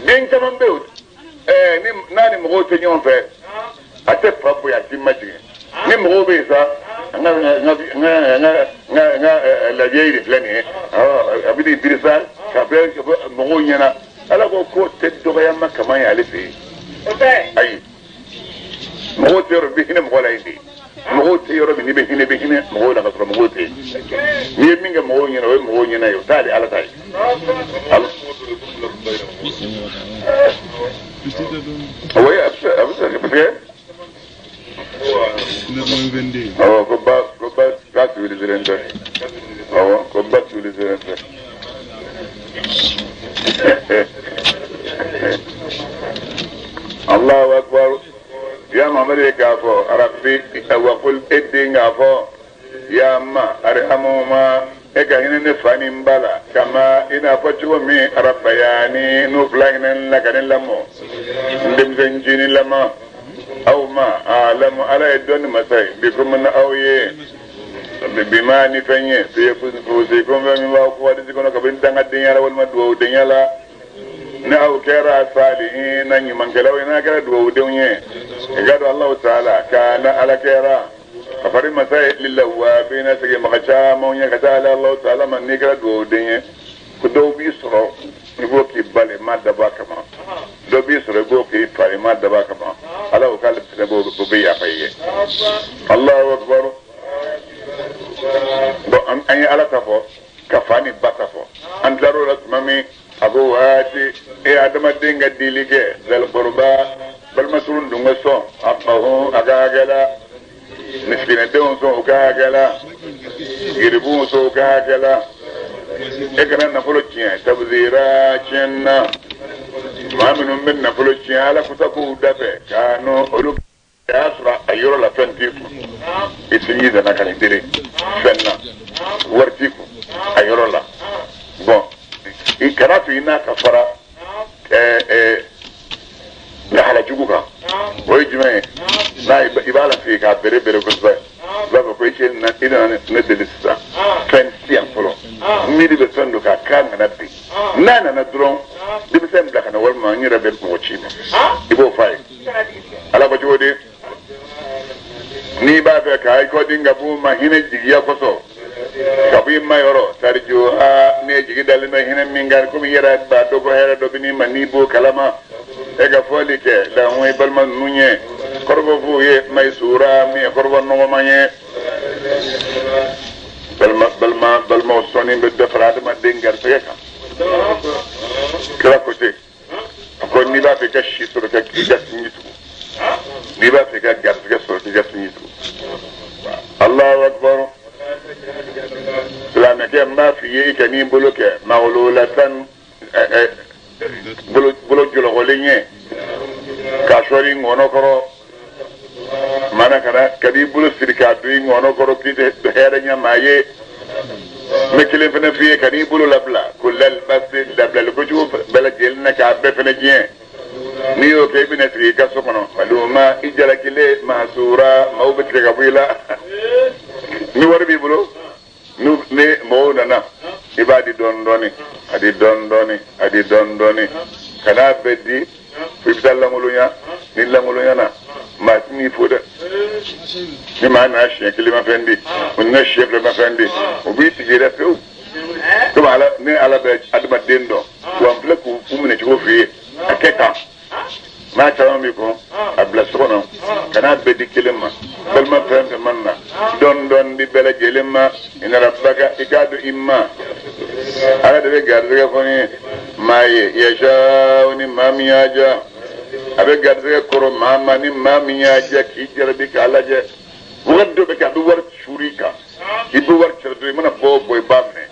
den caman bɛ yen ɛɛ ni n'a ni mɔgɔw tɛ ɲɔgɔn fɛ a tɛ fa bonya a t'i majigin ni mɔgɔw bɛ yen sa n ka n ka n ka n ka n ka lajɛ de filɛ nin ye a bɛ n'i biri sa ka bɛ mɔgɔw ɲɛna ala ko k'o tɛ dɔgɔyama kama ye ale fɛ yen ayi mɔgɔw tɛ yɔrɔ bɛ hinɛ mɔgɔ la yen de mɔgɔw tɛ yɔrɔ min n'i bɛ hinɛ i bɛ hinɛ mɔgɔw la ka sɔrɔ mɔgɔw tɛ yen n'i ye min kɛ mɔgɔw ɲɛna o ye mɔgɔw ɲɛna ye o t'ale ala ta ye. Oui, a bɛ se a bɛ se parce que awɔ ko ba ko ba k'a civilisé tɛ awɔ ko ba civilisé tɛ. Allahu akbar ya Muhammad ye k'a fɔ rabbi wa qul e den k'a fɔ ya ma arhamuma e ka hinɛ ne fa ni n ba la kama i n'a fɔ cogo min rabbayani n'u fila hinɛ n la ka ne lamɔ n denmisɛn ncinin lama aw ma alamu ala ye dɔnni masa ye bikum na aw ye bima ni fɛn ye fi anfusikum fɛn min b'aw kuwadisi kɔnɔ kabini dangadenya la walima dugawudenya la ni aw kɛra salihina ɲumankɛlaw ye n'a kɛra dugawudenw ye i ka dɔn alahu taala kana ala kɛra kafari masa ye lilawabina seginbaga camanw ye ka taa ala alahu taala ma n'i kɛra dugawuden ye ko dɔw b'i sɔrɔ i b'o k'i ba le ma dabɔ a kama dɔ b'i sɔrɔ i b'o k'i fa i ma dabɔ a kama ala ko k'ale fɛnɛ b'o bɛ yafa i ye alahu akibaru bon an ye ala ta fɔ ka fa ni ba ta fɔ an tilar'o la tuma min a ko waati e adamaden ka dili kɛ zal qurba balimasurun dun ka sɔn haqqahu a ka hakɛ la misikinɛdenw sɔn u ka hakɛ la geribuw sɔn u ka hakɛ la E kana nafolo tiɲɛ tabzira tiɲɛ na maa minnu bɛ nafolo tiɲɛ ala kusa k'u dafɛ k'a nɔ olu y'a sɔrɔ a yɔrɔ la fɛn t'i kun i sinji nana ka nin deli fɛn na wari t'i kun a yɔrɔ la bɔn i kana to i n'a ka fara lahala jugu kan o ye jumɛn ye n'a i b'a lasigi k'a bere bere kosɛbɛ i b'a fɔ ko i cɛ i nana ne deli sisan fɛn ti yan fɔlɔ miiri bɛ fɛn dɔ kan k'a nana bi n'a nana dɔrɔn denmisɛn bila ka na walima n yɛrɛ bɛ mɔgɔ ci ma i b'o f'a ye ala ko cogo di n'i b'a fɛ k'a kɔ di ka b'u ma hinɛ jigiya kosɔn ka bɔ i ma yɔrɔ tarijo aa ne jigi dalen bɛ hinɛ min kan komi i yɛrɛ b'a dɔn ko hɛrɛ dɔ bɛ n'i ma n'i b'o kalama e ka fɔli kɛ lahun i balima ninnu ye kɔrɔfɔ f'u ye mayisura min ye kɔrɔfɔ nɔgɔman ye balima balima balimaw sɔnni bɛ dɔ fara adamaden garisɛgɛ kan kira ko ten a ko n'i b'a fɛ i ka si sɔrɔ k'i ka sinji tugu n'i b'a fɛ i ka garisɛgɛ sɔrɔ k'i ka sinji tugu Allahu akbar silamɛkɛ n b'a f'i ye i kan'i bolo kɛ magololatan bolo jɔlɔkɔlen ye k'a sɔɔri i ŋɔnɔ kɔrɔ mana kana ka n'i bolo siri k'a don i ŋɔnɔ kɔrɔ k'i tɛ hɛrɛ ɲɛ maa ye n bɛ kelen fana f'i ye ka n'i bolo labila ko lalibasi labilali kojugu bɛɛ lajɛlen na k'a bɛɛ fana diɲɛ n'i y'o kɛ i bɛna sigi i ka so kɔnɔ maluma i jalakilen mahasura maaw bɛ tigɛ ka bɔ i la ni wari b'i bolo ni mɔgɔw nana i b'a di dɔɔni dɔɔni a di dɔɔni dɔɔni a di dɔɔni dɔɔni ka n'a bɛɛ di fo i bɛ taa lankolonya ni lankolonya na maa ti n'i fo dɛ ni maa nana siɲɛ kelen ma fɛn di o nana siɲɛ fila ma fɛn di o b'i tigɛ yɛrɛ pewu komi ala ni ala bɛ adamaden dɔn wa n filɛ k'u minɛ cogo f'i ye a kɛ tan n'a caman b'i kun a bila so kɔnɔ ka n'a bɛɛ di kelen ma balima fɛn fɛn man na dɔɔni dɔɔni di bɛɛ lajɛlen ma i nana baka i k'a don i ma ala de bɛ garisɛgɛ fɔ ni maa ye yasa ni maa min y'a diya a bɛ garisɛgɛ kɔrɔ maa ma ni maa min y'a diya k'i jarabi k'a lajɛ wagati dɔ bɛ kɛ a bɛ wari suuru i kan i bɛ wari cɛrɛ dɔrɔn i mana bɔ o bɔ i b'a minɛ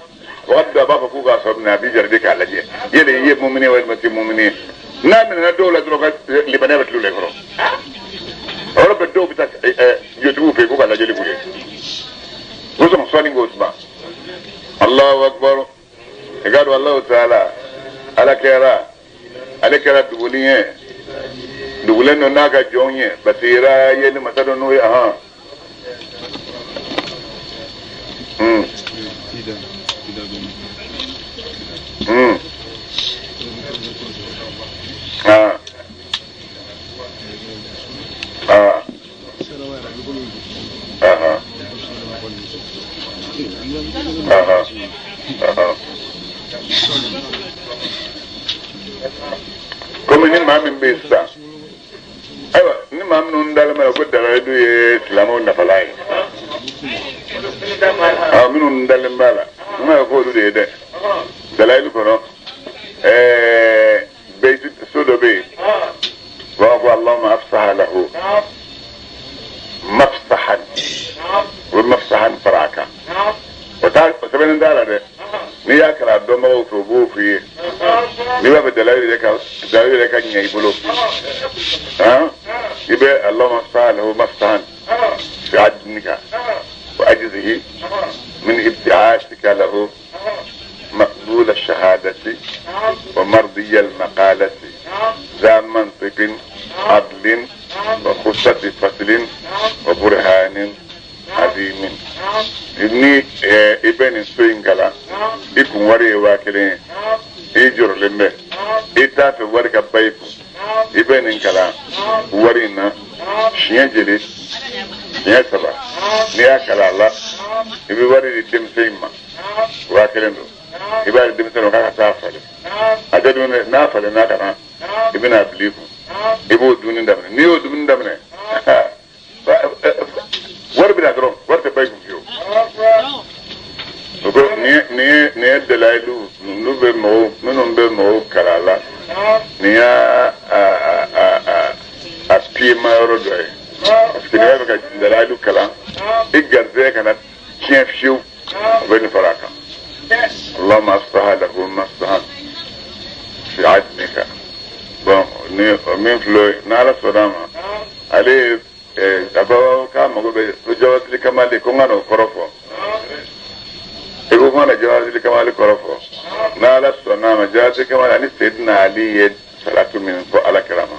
wagati dɔ a b'a fɔ k'u k'a sɔrɔ minɛ a b'i jarabi k'a lajɛ yali i ye mumini ye walima i tɛ mumini ye n'a minɛna dɔw la dɔrɔn ka limaniya bɛ tila u la kɔrɔ o yɔrɔ bɛɛ dɔw bɛ taa jotigiw fɛ yen k'u ka lajɛli k'u ye o sɔn sɔnni k'o suma Allahu akbar i k'a dɔn Alahu taala ala kɛra ale kɛra dugulen ye dugulen don n'a ka jɔnw ye basira ye ni masa dɔ n'o ye ahan ah ah ah ah ah komi ni maa min bɛ yen sisan ayiwa ni maa minnu dalen b'a la ko dalayidu ye silamɛw nafalan ye minnu dalen b'a la n ma k'olu de ye dɛ dalayidu kɔnɔ bɛyi so dɔ bɛ yen u b'a fɔ ko Allahumma afsaha lahu mafsahan u bɛ mafsahan fara a kan o t'a o sɛbɛnnen t'a la dɛ n'i y'a kalan dɔnbagaw fɛ u b'o f'i ye n'i b'a fɛ dalayidu yɛrɛ ka dalayidu yɛrɛ ka ɲɛ i bolo han i bɛ Allahumma afsaha lahu mafsahan fi adnika wa ajzihi min ibti'atika lahu مقبول الشهادة ومرضي المقالة ذا منطق عدل وخصة فصل وبرهان عظيم ni i bɛ nin so in kalan i kun wari ye 5000 ye i jɔrɔlen bɛ i t'a fɛ wari ka ban i kun i bɛ nin kalan wari in na siɲɛ jeli siɲɛ 3 n'i y'a kalan a la i bɛ wari di denmisɛn in ma 5000 don i b'a di denmisɛn ma k'a ka taa falen a tɛ dumuni n'a falen n'a ka na i bɛna a bila i kun i b'o dumuni daminɛ n'i y'o dumuni daminɛ wari bɛ na dɔrɔn wari tɛ ban i kun fiyewu o ko nin ye dalayilu ninnu bɛ mɔgɔw minnu bɛ mɔgɔw kalan a la nin y'a a piyema yɔrɔ dɔ ye parce que n'i b'a fɛ ka dalayilu kalan i garisɛgɛ kana tiɲɛ fiyewu o bɛ nin fara a kan. Allahumma asfaha lahu masfahan fi adnika. Bon, ni min filɛ n'Ala sɔnna a ma, ale a ko k'a mago bɛ jawasili kamali, ko n ka n'o kɔrɔ fɔ. I ko n ka na jawasili kamali kɔrɔ fɔ. N'Ala sɔnna a ma, jawasili kamali ani Seydina Ali ye salatu min fɔ Ala kira ma,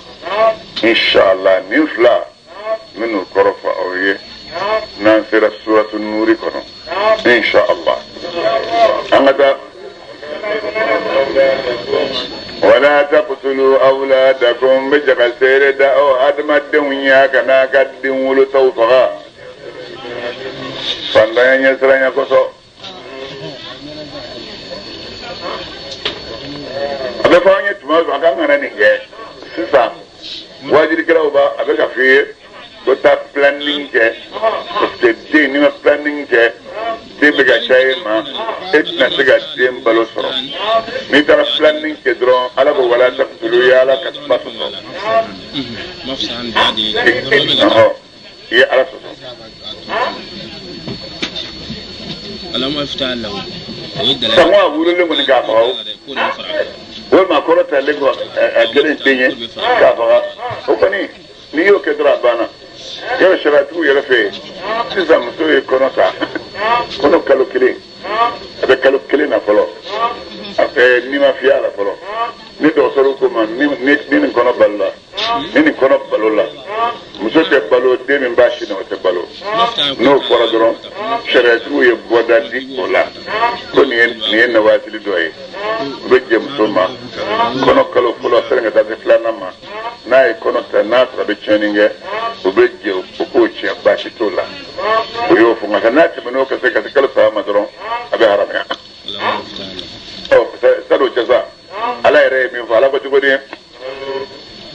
inshallah nin fila n bɛ n'o kɔrɔ fɔ aw ye n'an sera suratu nuri kɔnɔ, inshallah. An ka taa. Wala taqtulu awladakum, bɛ jɛ ka seere da aw adamadenw ye, a kana ka den wolotaw faga fantanya ɲɛsiranya kosɔn. A bɛ fɔ an ye tuma a k'an kana nin kɛ. Sisan wajilikɛlaw b'a a bɛ ka f'i ye ko taa planning kɛ, parce que den, n'i ma planning kɛ, den bɛ ka caya e ma, e tɛna se ka den balo sɔrɔ. N'i taara planning kɛ dɔrɔn, Ala ko wala taqtulu, ye Ala ka kuma sɔsɔ. Ɔhɔ, i ye Ala sɔsɔ. Sanko a wololen kɔni k'a faga o, walima a kɔrɔ talen kɔ a kɛlen den ye k'a faga, o kɔni n'i y'o kɛ dɔrɔn a banna. Yɔrɔ sariyatigiw yɛrɛ fɛ yen sisan, muso ye kɔnɔ ta, kɔnɔ kalo kelen, a bɛ kalo kelen na fɔlɔ, a fɛ n'i ma fiyɛ a la fɔlɔ, ni dɔgɔtɔrɔw ko ma ni nin kɔnɔ balola, ni nin kɔnɔ balola, muso tɛ balo, den min b'a sin na o tɛ balo. N'o fɔra dɔrɔn, sariyatigiw ye bɔda di o la ko nin ye nawasili dɔ ye, u bɛ jɛ muso ma kɔnɔ kalo fɔlɔ sani ka taa se filanan ma. N'a ye kɔnɔ ta, n'a sɔrɔ a bɛ tiɲɛni kɛ, u bɛ jɛ o k'o tiɲɛ, baasi t'o la. O y'o fɔ. Nka n'a tɛmɛn'o kan se ka se kalo 3 ma dɔrɔn, a bɛ haramuya. Ɔ, san'o cɛ sa, Ala yɛrɛ ye min fɔ, Ala ko cogo di?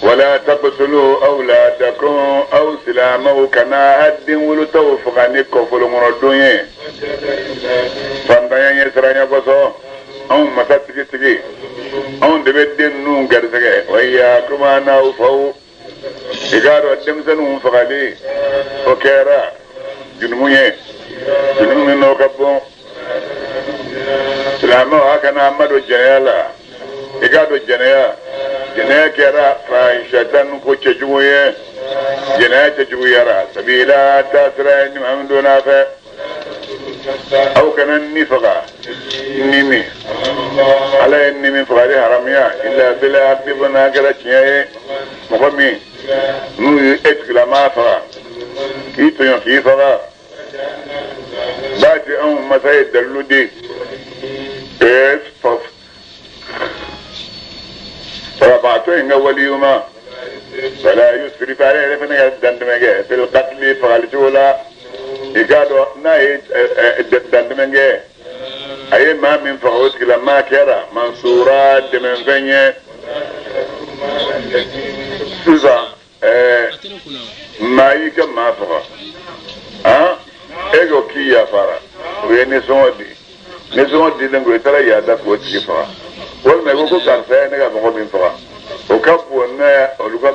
Wala taqtulu awladakum, aw silamɛw kana a den wolotaw faga ni kɔfolonkɔnɔdon ye fantanya ɲɛsiranya kosɔn. Anw masa tigitigi, anw de bɛ den ninnu garisɛgɛ. Wa iyyakum, n'aw faw. I k'a dɔn denmisɛnninw fagali, o kɛra jurumu ye, jurumu min n'o ka bon. Silamɛw, a kana a madon jɛnɛya la. I k'a dɔn jɛnɛya, jɛnɛya kɛra fahishatan, ko cɛjugu ye. Jɛnɛya cɛjuguyara sabila, taasira ye ni maa min donna a fɛ. Aw kana ni faga ni min Ala ye ni min fagali haramuya, illa bil haqqi, fo n'a kɛra tiɲɛ ye. Mɔgɔ min n'u ye e tigilama faga k'i tɔɲɔ k'i faga, baasi anw masa ye dalilu di fagabagatɔ in ka waliyu ma, fala yusrif, ale yɛrɛ fana ka dantɛmɛ kɛ fil qatli, fagali cogo la. I k'a dɔn n'a ye dantɛmɛ kɛ, a ye maa min faga, o tigilamaa kɛra mansura, dɛmɛfɛn ye. Sisan maa y'i ka maa faga, han, e ko k'i yafara, o ye nisɔngɔ di. Nisɔngɔ dilen kɔ, i taara yaada k'o tigi faga, walima i ko ko karisa ye ne ka mɔgɔ min faga, o ka bon ne olu ka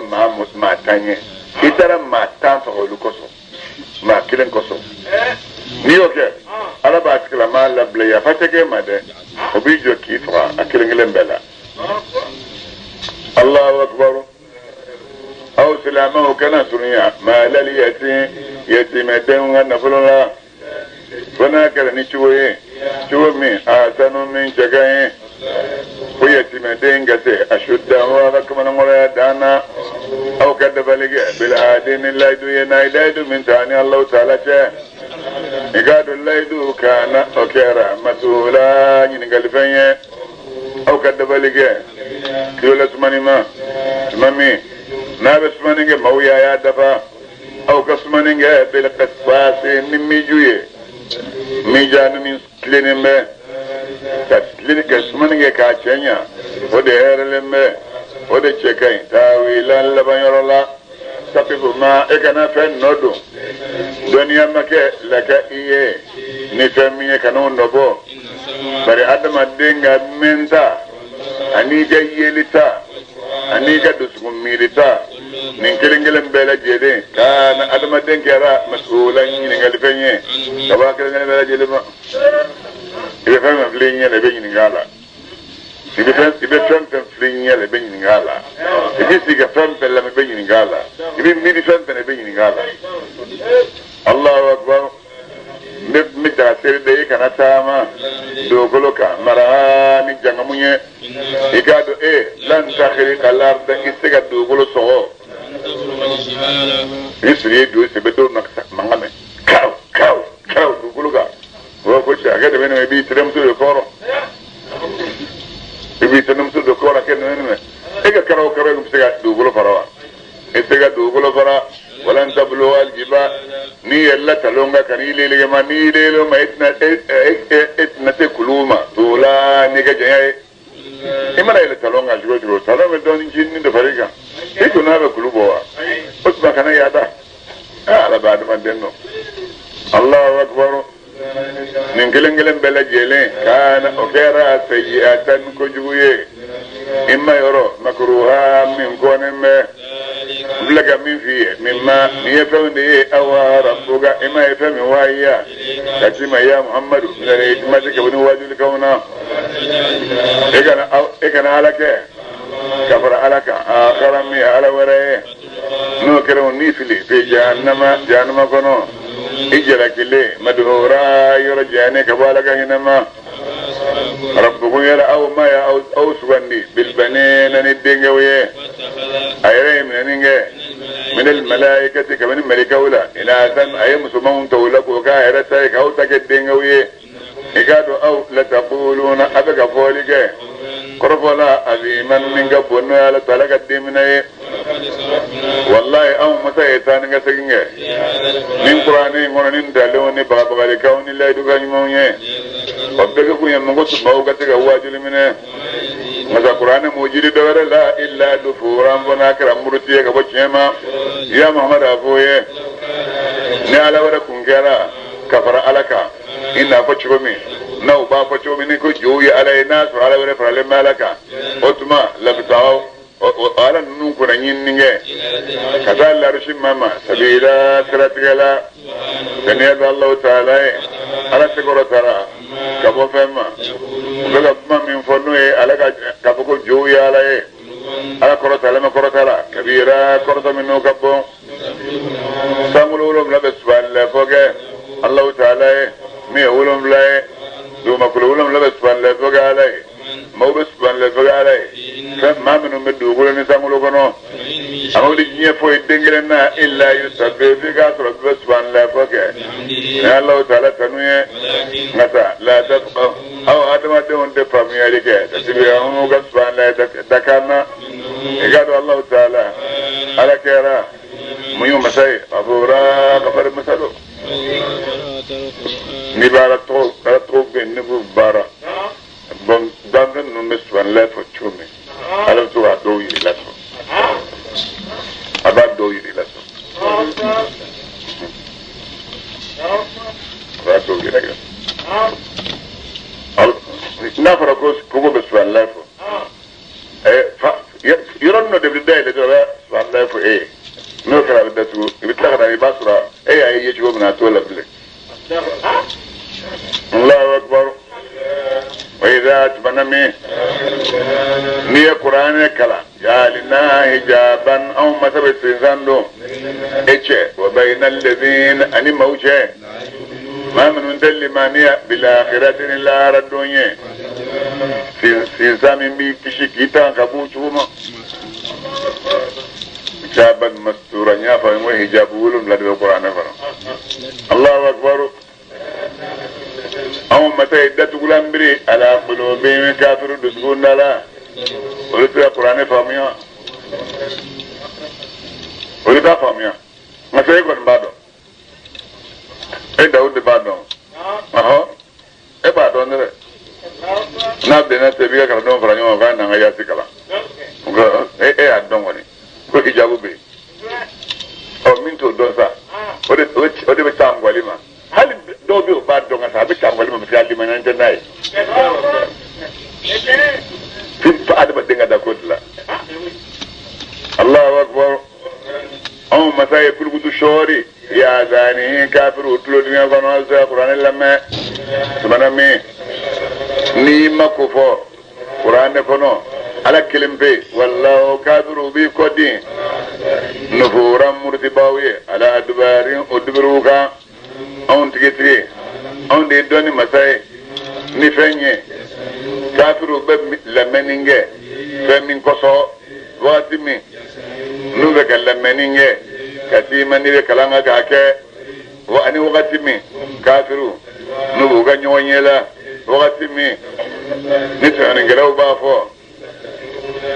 maa 10 ye. I taara maa 10 faga olu kosɔn, maa kelen kosɔn. N'i y'o kɛ, Ala b'a tigilamaa labila, yafa tɛ k'e ma dɛ, o b'i jɔ k'i faga a kelen kelen bɛɛ la. Allahu akbar. Aw silamɛw kana surunya maalal yatim, yatimɛdenw ka nafolo la, fo n'a kɛra ni cogo ye, cogo min a sanu min cɛ ka ɲi, fo yatimɛden ka se a sudda, a ka kamalenkɔrɔya dan na. Aw ka dabali kɛ bil ahdi, ni layidu ye, n'a ye layidu min ta ni Alahu taala cɛ. I k'a dɔn layidu kana, o kɛra masula, ɲininkalifɛn ye. Aw ka dabali kɛ kilo la sumani ma, tuma min n'a bɛ sumani kɛ, maaw y'a y'a dafa. Aw ka sumani kɛ bil qisasi, ni miju ye, mija ni min tilennen bɛ ka tilenni kɛ, sumani kɛ k'a cɛ ɲa, o de hɛrɛlen bɛ, o de cɛ ka ɲi. Taawila labanyɔrɔ la, taqifu ma, e kana fɛn nɔ don dɔnniya ma kɛ laka i ye ni fɛn min ye, kana o nɔ bɔ. Bari adamaden ka mɛnta ani ka yelita ani ka dusukun miirita, nin kelen kelen bɛɛ lajɛlen kana adamaden kɛra masula, ɲininkalifɛn ye ka bɔ a kelen kelen bɛɛ lajɛlen ma. I I bɛ fɛn fɛn filɛ i ɲɛ la i bɛ ɲininka a la. I bɛ fɛn fɛn filɛ i ɲɛ la i bɛ ɲininka a la. I bɛ sigi ka fɛn fɛn lamɛn i bɛ ɲininka a la. I bɛ miiri fɛn fɛn na i bɛ ɲininka a la. Allahu akbar. N bɛ daga seri da i kana taama dugukolo kan mara ni jangamu ye. I k'a dɔn e lan takhriqa al-arda i tɛ se ka dugukolo sɔgɔ. I siri ye don sɛbɛ dɔw mankan mɛn kaw kaw kaw dugukolo kan. O b'a fɔ cɛ a kɛ dɛmɛ i b'i tɛnɛmuso de kɔrɔ. I b'i tɛnɛmuso de kɔrɔ a kɛ dɛmɛ e ka karaw karaw i bɛ se ka dugukolo fara wa? I tɛ se ka dugukolo fara. Walan tabluwa aljiba n'i yɛlɛla talon kan ka n'i lelege ma n'i lele ma e tɛna se kulu ma tola n'i ka janya ye. I mana yɛlɛ talon kan cogo o cogo talon bɛ dɔɔnin ncinin dɔ far'i kan i ko n'a bɛ kulu bɔ wa o tuma kana yaada ala bɛ adamaden dɔn. Allahu akbar. Nin kelen kelen bɛɛ lajɛlen kaana o kɛra sayyi'atan kojugu ye i ma yɔrɔ makruha min kɔnnen bɛ n filɛ ka min f'i ye mimma nin ye fɛnw de ye awa rabbuka i ma ye fɛn min wahiya ka ci ma ya Muhammadu minal hikmati kabini wajulikanw na e kana ala kɛ ka fara ala kan akhara min ye ala wɛrɛ ye n'o kɛra o n'i fili fi jahannama jahannama kɔnɔ i jalakilen madhura yɔrɔ janyalen ka bɔ ala ka hinɛ ma. Rabbukum yala aw ma ya aw sugandi bilbanina ni denkɛw ye a yɛrɛ ye minɛni kɛ minal malaikati kabini malikaw la inasan a ye musomanw ta u la k'o k'a yɛrɛ ta ye k'aw ta kɛ denkɛw ye i k'a dɔn aw lataquluna a bɛ ka fɔli kɛ kɔrɔfɔ la aziman min ka bon n'o ye ala taala ka denminɛ ye. Wallahi anw masa ye taa ni ka segin kɛ nin kuranɛ in kɔnɔ ni ntalenw ni bagabagalikanw ni layidukan ɲumanw ye o bɛɛ kɛ kun ye mɔgɔ maaw ka se ka waajuli minɛ masa kuranɛ m'o jiri dɔ wɛrɛ la illa dufuran fo n'a kɛra muruti ye ka bɔ tiɲɛ ma ya Muhamadu a f'o ye ni ala wɛrɛ kun kɛra ka fara ala kan i n'a fɔ cogo min n'aw b'a fɔ cogo min ni ko jow ye ala ye n'a sɔrɔ ala wɛrɛ faralen bɛ ala kan o tuma labitaw ala ninnu kunna ɲinini kɛ ka taa larusi ma ma sabila siratigɛ la saniya bɛ Alahu taala ye ala sekɔrɔ taara ka bɔ fɛn ma u bɛ ka kuma min fɔ n'o ye ala ka k'a fɔ ko jow ye ala ye ala kɔrɔtalen bɛ kɔrɔta la kabira kɔrɔta min n'o ka bon sankolo wolonwula bɛ subahanalahi kɛ Alahu taala ye min ye wolonwula ye dugumakolo wolonwula bɛ subahanalahi kɛ ala ye maaw bɛ subahanalahi kɛ ala ye fɛn maa minnu bɛ dugukolo ni sankolo kɔnɔ a ma wuli diɲɛ foyi den kelen na illa yusabbihu f'i k'a sɔrɔ bɛɛ bɛ subahanalahi kɛ ni Alahu taala tanu ye nka sa la tafqahu aw adamadenw tɛ faamuyali kɛ tasbihahum ka subahanalahi dakan na i k'a dɔn Alahu taala ala kɛra muɲu masa ye ghafura kafari masa don n'i bɛ ala tɔgɔ gɛn n'i b'u baara bon danfɛn ninnu bɛ subahanalahi fɔ cogo min ala bɛ to k'a dɔw yir'i la sɔn a b'a dɔw yir'i la sɔn a b'a dɔw yir'i la n'a fɔra ko kogo bɛ subahanalahi fɔ yɔrɔnin dɔ de bɛ dayɛlɛ dɔrɔn a bɛ subahanalahi fɔ e ye n'o kɛra a bɛ datugu i bɛ tila ka na i b'a sɔrɔ e y'a ye cogo min na a t'o la bilen. Allahu akbar. Wa idha tuma min n'i ye kuranɛ kalan jaalina hijaban anw masa bɛ sinsan don e cɛ wa bayna alladhina ani maaw cɛ maa minnu tɛ limaniya bil akhirati ni lahara don ye sinsan min b'i kisi k'i tanga ka b'u cogo ma hijaban mastura n y'a fɔ n ko hijabu wolonwula de bɛ kuranɛ kɔnɔ. Allahu akbar. Anw masa ye datugulan biri ala qulubihim kafiru dusukun da la olu tɛ ka kuranɛ faamuya olu t'a faamuya nka sa e kɔni b'a dɔn e Dawudi b'a dɔn ɔhɔ e b'a dɔn dɛ n'a bɛnna ten i b'i ka kalandenw fara ɲɔgɔn kan k'a n'an ka yaasi kalan e y'a dɔn kɔni ko hijabu bɛ yen ɔ min t'o dɔn sa o de bɛ taa ngɔli ma hali dɔw bɛ yen o b'a dɔn ka sa a bɛ taa ngɔli ma parce que a limaniya tɛ n'a ye fo adamaden ka da ko de la. Allahu akbar. Anw masa ye kulukutu sɔɔri ya zani kafiru tulo dingɛ kɔnɔ a bɛ se ka kuranɛ lamɛn tumana min N'i ma ko fɔ kuranɛ kɔnɔ ala kelen pe walahi kafiru b'i kɔdin nufuran murutibaw ye ala adubarin o duburiw kan anw tigitigi anw de ye dɔnni masa ye ni fɛn ye kafiru bɛ lamɛnni kɛ fɛn min kosɔn waati min n'u bɛ ka lamɛnni kɛ ka t'i ma n'i bɛ kalan kan k'a kɛ ani wagati min kafiru n'u b'u ka ɲɔgɔn ye la wagati min ni tɔɲɔnikɛlaw b'a fɔ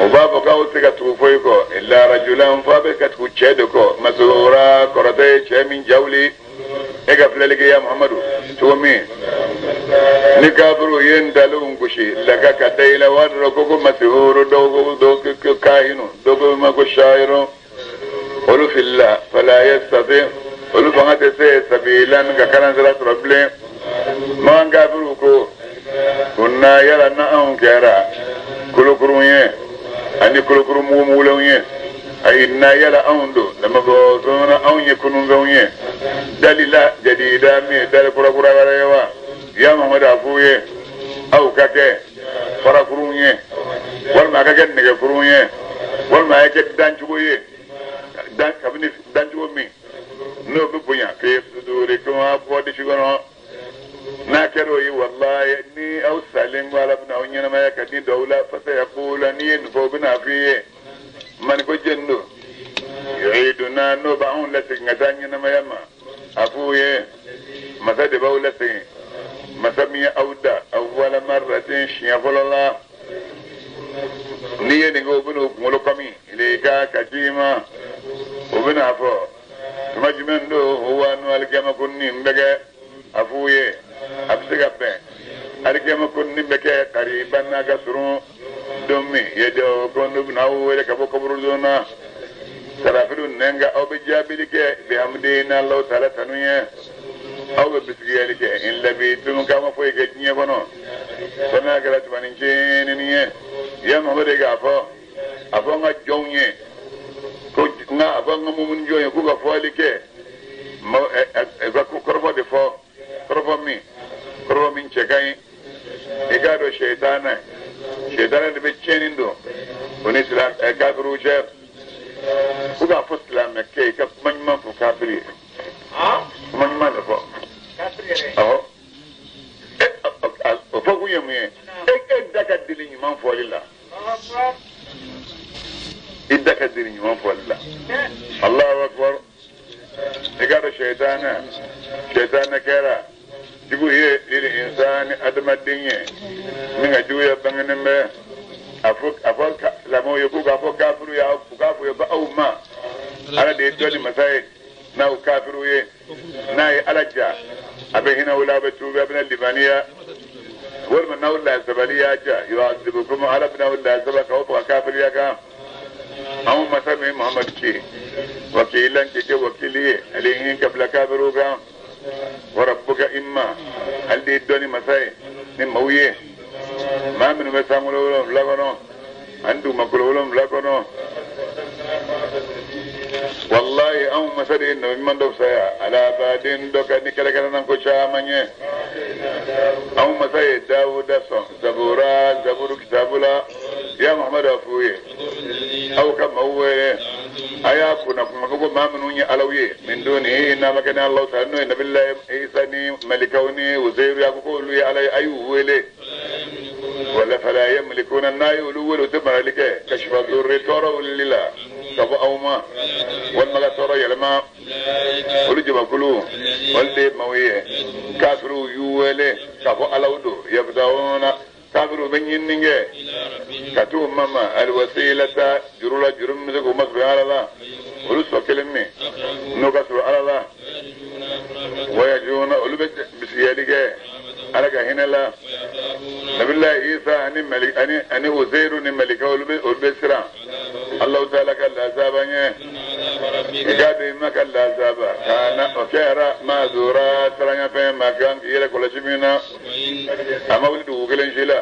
u b'a fɔ k'aw tɛ ka tugu foyi kɔ illa rajulan f'a bɛ ka tugu cɛ de kɔ masura kɔrɔtɛ ye cɛ min jawuli e ka filɛli kɛ ya Muhamadu cogo min ni kafiru ye ntalenw gosi laka ka da i la waati dɔ ko masihuru dɔw ko dɔw ko kahinu dɔw ko ma ko shayiru olu filila fala yastati olu fanga tɛ se sabilan ka kalansira sɔrɔ bilen makan kafiru ko kunna yala na anw kɛra kolokurun ye ani kolokuru mugumugulenw ye ayi na yala anw don lamabɔsɔnna anw ye kununfɛnw ye dalila jadida min ye dali kurakura wɛrɛ ye wa ya Muhamadu a f'u ye aw ka kɛ farakurun ye walima a ka kɛ nɛgɛkurun ye walima a ka kɛ dancogo ye kabini dancogo min n'o bɛ bonya k'e sudurikum a bɔ disi kɔnɔ n'a kɛra o ye walayi ni aw salen ko ala bɛna aw ɲɛnamaya ka di dɔw la fasayaqula n'i ye nin fɔ o bɛna f'i ye maniko jɛni don yu'iduna n'o b'anw lasegin ka taa ɲɛnamaya ma a f'u ye masa de b'aw lasegin masa min ye aw da awwala marratin siɲɛ fɔlɔ la n'i ye nin kɛ o bɛna o kunkolo kɔmi ilayka ka ci ma o bɛna fɔ tuma jumɛn don huwa n'o alikiyama ko nin bɛ kɛ a f'u ye a bɛ se ka bɛn alikiyama ko nin bɛ kɛ kariban n'a ka surun don min yad'ukum ko n'u bɛna aw wele ka bɔ kaburudon na sarafilu nɛn kan aw bɛ jaabili kɛ bihamdi n'Alahu taala tanu ye aw bɛ bisigiyali kɛ in labitum k'a ma foyi kɛ diɲɛ kɔnɔ fo n'a kɛra tumanin cɛnni ye ya Muhamadu k'a fɔ a fɔ n ka jɔnw ye ko nka a fɔ n ka mumuni jɔn ye k'u ka fɔli kɛ ka kɔrɔfɔ de fɔ kɔrɔfɔ min cɛ ka ɲi i k'a dɔn sɛtanɛ de bɛ tiɲɛni don o ni kafiriw cɛ k'u k'a fɔ silamɛkɛ i ka kuma ɲuman fɔ kafiri ye kuma ɲuman de fɔ awɔ o fɔ kun ye mun ye e da ka deli ɲuman fɔli la i da ka deli ɲuman fɔli la Allahu akbar i k'a dɔn sɛtanɛ kɛra jugu ye lil insani adamaden ye min ka juguya bangenen bɛ a fɔ silamɛw ye k'u k'a fɔ kafiru ye u k'a fɔ ye ko aw ma ala de ye dɔnni masa ye n'aw kafiru ye n'a ye ala ja a bɛ hinɛ o la a bɛ tuubi a bɛna limaniya walima n'aw lasabali y'a ja yu'adhibukum ala bɛna aw lasaba k'aw faga kafiriya kan anw masa min Muhamadu ci wakilan k'i kɛ wakili ye alayhim ka bila kafiruw kan wa rabbuka imma ale de ye dɔnni masa ye ni maaw ye maa minnu bɛ sankolo wolonwula kɔnɔ ani dugumakolo wolonwula kɔnɔ wallahi anw masa de ye nabi ɲuman dɔ fisaya ala baden dɔ kan ni kɛlɛkɛlanan ko caman ye anw masa ye Dawuda sɔn zabura zaburu kitabu la ya Muhamadu a f'u ye aw ka maaw wele a y'a kunna kuma fɔ ko maa minnu ye alaw ye min dunihi n'a ma kɛ ni Alahu taala n'o ye nabilayi Isa ni malikaw ni Uzeiru ye a ko k'olu ye ala ye a y'u wele wala fala yamlikuna n'a y'olu wele u tɛ marali kɛ kashifa durri tɔɔrɔ wulili la ka bɔ aw ma walima ka tɔɔrɔ yɛlɛma olu jamakulu olu de ye maaw ye kafiriw y'u wele k'a fɔ alaw don yabtaguna kafiru bɛ ɲinini kɛ ka t'u mama alwasilata juru la juru min bɛ se k'u masurunya ala la olu sɔ kelen min n'o ka surun ala la wayajuna olu bɛ bisigiyali kɛ ala ka hinɛ la nabilayi Isa ani Uzeiru ni malika olu bɛ siran Alahu taala ka lazaba ɲɛ i k'a dɔn i ma ka lazaba kana o kɛra mazura siranyafɛn ma kan k'i yɛrɛ kɔlɔsi min na a ma wuli dugu kelen si la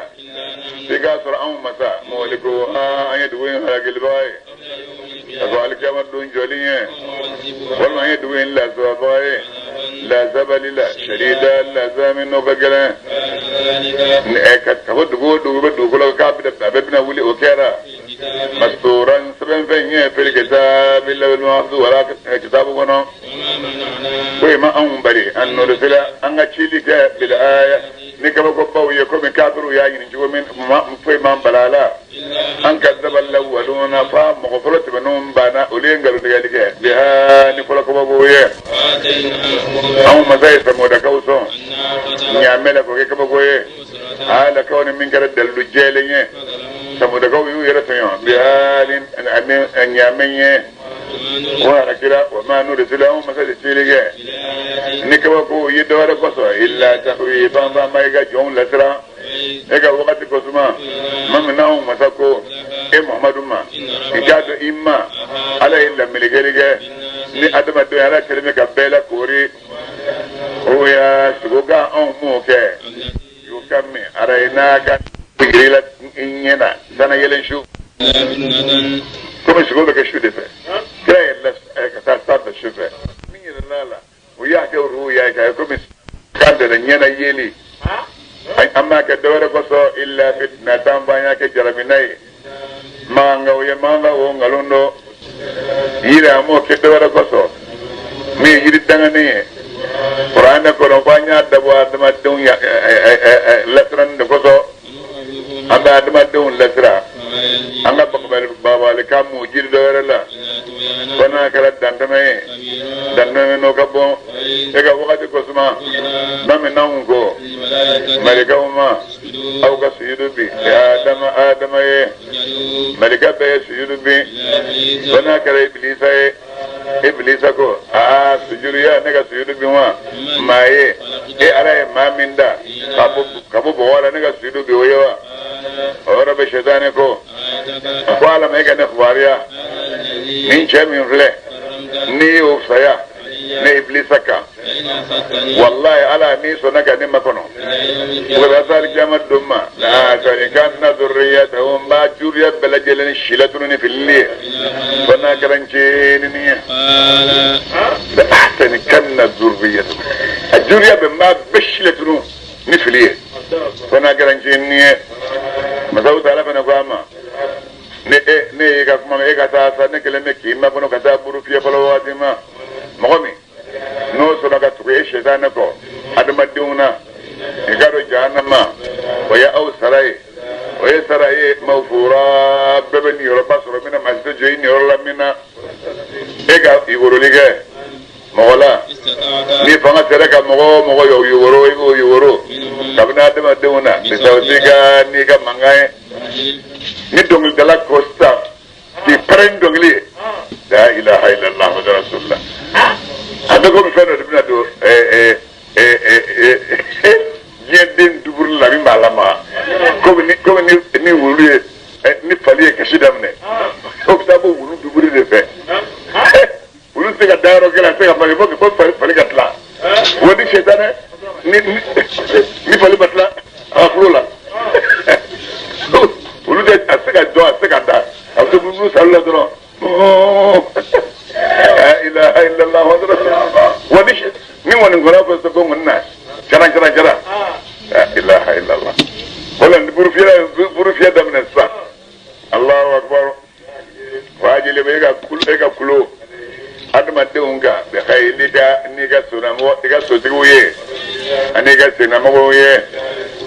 f'i k'a sɔrɔ anw masa mɔliko an ye dugu in halakilibaga ye ka sɔrɔ alikiyama don jɔli ye walima an ye dugu in lasababaga ye La sabali la shadida la zami n'o ka gɛlɛn ka fɔ dugu o dugu bɛ dugukolo k'a bɛ a bɛɛ bɛna wuli o kɛra masuran sɛbɛnfɛn ye fil kitabi lawhil mahfuz wala kitabu kɔnɔ ko ma anw bali an nursila an ka cili kɛ bil aya ni kabakobaw ye komi kafiriw y'a ɲini cogo min foyi m'an bala la an kazzaba lawwaluna fa mɔgɔ fɔlɔ tɛmɛnenw banna olu ye nkalontigɛli kɛ biha ni fɔlɔ kabako ye anw masa ye samudakaw sɔn ɲaamɛ la k'o kɛ kabako ye ala kaw ni min kɛra dalilu jɛlen ye samudakaw y'u yɛrɛ tɔɲɔ biha ni ɲaamɛ ye o halakira wa ma nursilu anw masa de cili kɛ ni kabako ye dɔwɛrɛ kosɔn illa tahwifan fa ma i ka jɔnw lasiran e ka wagati kosuma ma min n'anw masa ko e muhamadu ma i k'a dɔn i ma ala ye lamelekeli kɛ ni adamadenw ala kɛlen bɛ ka bɛɛ la koori o ya sugo kan anw m'o kɛ y'o ka min arayinaka yir'i la i ɲɛ na sana yɛlɛn su komi sugo bɛ kɛ su de fɛ kira yɛlɛla ka taa sanfɛ su fɛ min yɛlɛla la o y'a kɛ ruya ye k'a ye komi kan tɛ ɲɛna yeli an m'a kɛ dɔwɛrɛ kosɔn illa fitnatan f'an y'a kɛ jarabina ye mankanw ye mankan o nkalon dɔ yiri an m'o kɛ dɔwɛrɛ kosɔn min ye yiri danganen ye kuranɛ kɔnɔ f'an y'a dabɔ adamadenw lasiranni de kosɔn an bɛ adamadenw lasiran an ka bagabalikan m'u jiri dɔ wɛrɛ la fo n'a kɛra dantɛmɛ ye dantɛmɛ n'o ka bon e ka wagati kosuma ma min n'anw ko malikaw ma aw ka sujudu bin adama adama ye malika bɛɛ ye sujudu bin fo n'a kɛra ibilisa ye ibilisa ko aa sujudu ya ne ka sujudu bin wa maa ye e ala ye maa min da ka bɔ bɔgɔ la ne ka sujudu bin o ye wa o yɔrɔ bɛ sɛtanɛ ko ko ala ma e ka ne kibaruya nin cɛ min filɛ n'i y'o fisaya ne ibilisa kan wallahi ala n'i sɔnna ka ne makɔnɔ o bɛ taa alikiyama don ma la'ahtanikanna dhurriyyatahu n b'a juriya bɛɛ lajɛlen si latunu ni filili ye fo n'a kɛra n cɛnni ye la'ahtanikanna dhurriyyatahu a juriya bɛɛ n b'a bɛɛ si latunu ni fili ye fo n'a kɛra n cɛnni ye masaw taala fana ko a ma ne e ne y'i ka kuma mɛn e ka taa sa ne kɛlen bɛ k'i makɔnɔ ka taa buru fiyɛ fɔlɔ waati ma mɔgɔ min n'o sɔnna ka tugu e sɛtanɛ kɔ adamadenw na i ka don jahanama o ye aw sara ye o ye sara ye mawfura bɛɛ bɛ niyɔrɔba sɔrɔ min na maa si tɛ jɔ i niyɔrɔ la min na e ka iworoli kɛ mɔgɔ la ni fanga sera ka mɔgɔ o mɔgɔ yɔrɔ i b'o yoro kabini adamadenw na bisawutika n'i ka mankan ye ni dɔnkilidala ko sisan k'i pɛrɛn ni dɔnkili ye la ilaha illallah muhammadu rasulullah a bɛ komi fɛn dɔ de bɛna don diɲɛ den duburi la min b'a lamaga komi ni komi ni ni wulu ye ni fali ye kasi daminɛ o bɛ taa bɔ wulu duburi de fɛ wulu tɛ se ka da yɔrɔ kelen a tɛ se ka falen fo fo fali ka tila o ni sɛtanɛ ni ni fali ma tila a ka kulo la olu tɛ a tɛ se ka jɔ a tɛ se ka da a bɛ to munumunu salo la dɔrɔn la ilaha illallah wa ni ni ŋɔni kɔnɔ fɔ ko ŋɔni na jara jara jara la ilaha illallah wala ni buru fiyɛ daminɛ sisan Allahu akbar wajilib e ka kulo adamadenw kan bi khaylika n'i ka sonamɔgɔ i ka sotigiw ye ani i ka sennamɔgɔw ye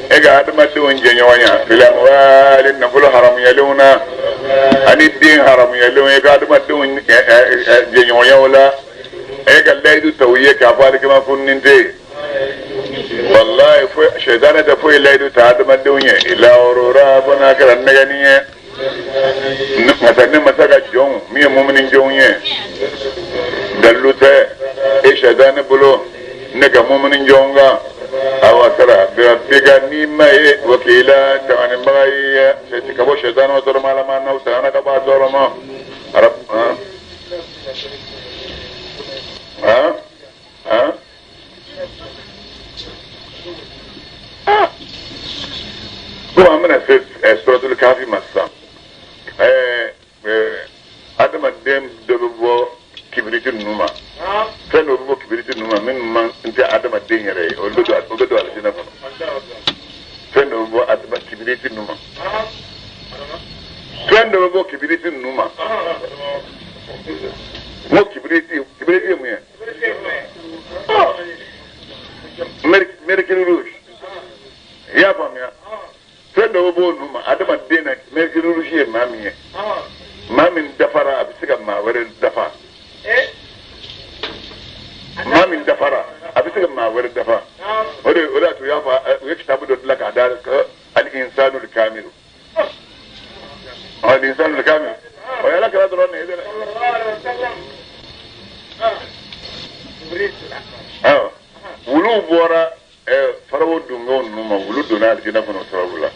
e ka adamadenw jɛɲɔgɔnya fil amwali nafolo haramuyalenw na ani den haramuyalenw ye ka adamadenw jɛɲɔgɔnyaw la e ka layidu ta u ye k'a fɔ alikama fununin tɛ yen wallahi fo sɛtanɛ tɛ foyi layidu ta adamadenw ye illa ghurura fo n'a kɛra nɛgɛnni ye masa ne masa ka jɔnw min ye mumini jɔnw ye dalilu tɛ e sɛtanɛ bolo ne ka mumini jɔnw kan awa sara birabbika n'i ma ye wakila tanganibaga ye ka bɔ sɛtanɛ tɔɔrɔ ma ala ma n'aw tangana ka bɔ a tɔɔrɔ ma arab han han ko an bɛna se suratul kafi ma sisan adamaden dɔ bɛ bɔ kibiriti ninnu ma fɛn dɔw bɛ bɔ kibiriti ninnu ma minnu man n tɛ adamaden yɛrɛ ye olu bɛ don alijinɛ kɔnɔ fɛn dɔ bɛ bɔ adama kibiriti ninnu ma fɛn dɔ bɛ bɔ kibiriti ninnu ma n ko kibiriti ye mun ye mercure rouge i y'a faamuya fɛn dɔ bɛ bɔ ninnu ma adamaden na mercure rouge ye maa min ye maa min dafara a bɛ se ka maa wɛrɛ dafa maa min dafara a bɛ se ka maa wɛrɛ dafa o de y'a to u y'a fɔ u ye kitabu dɔ dilan k'a da al-insanu al-kamilu al-insanu al-kamilu o ye ala kɛra dɔrɔn de ye dɛ awɔ wuluw bɔra farawo dungew ninnu ma wulu donna alijinɛ kɔnɔ o sababu la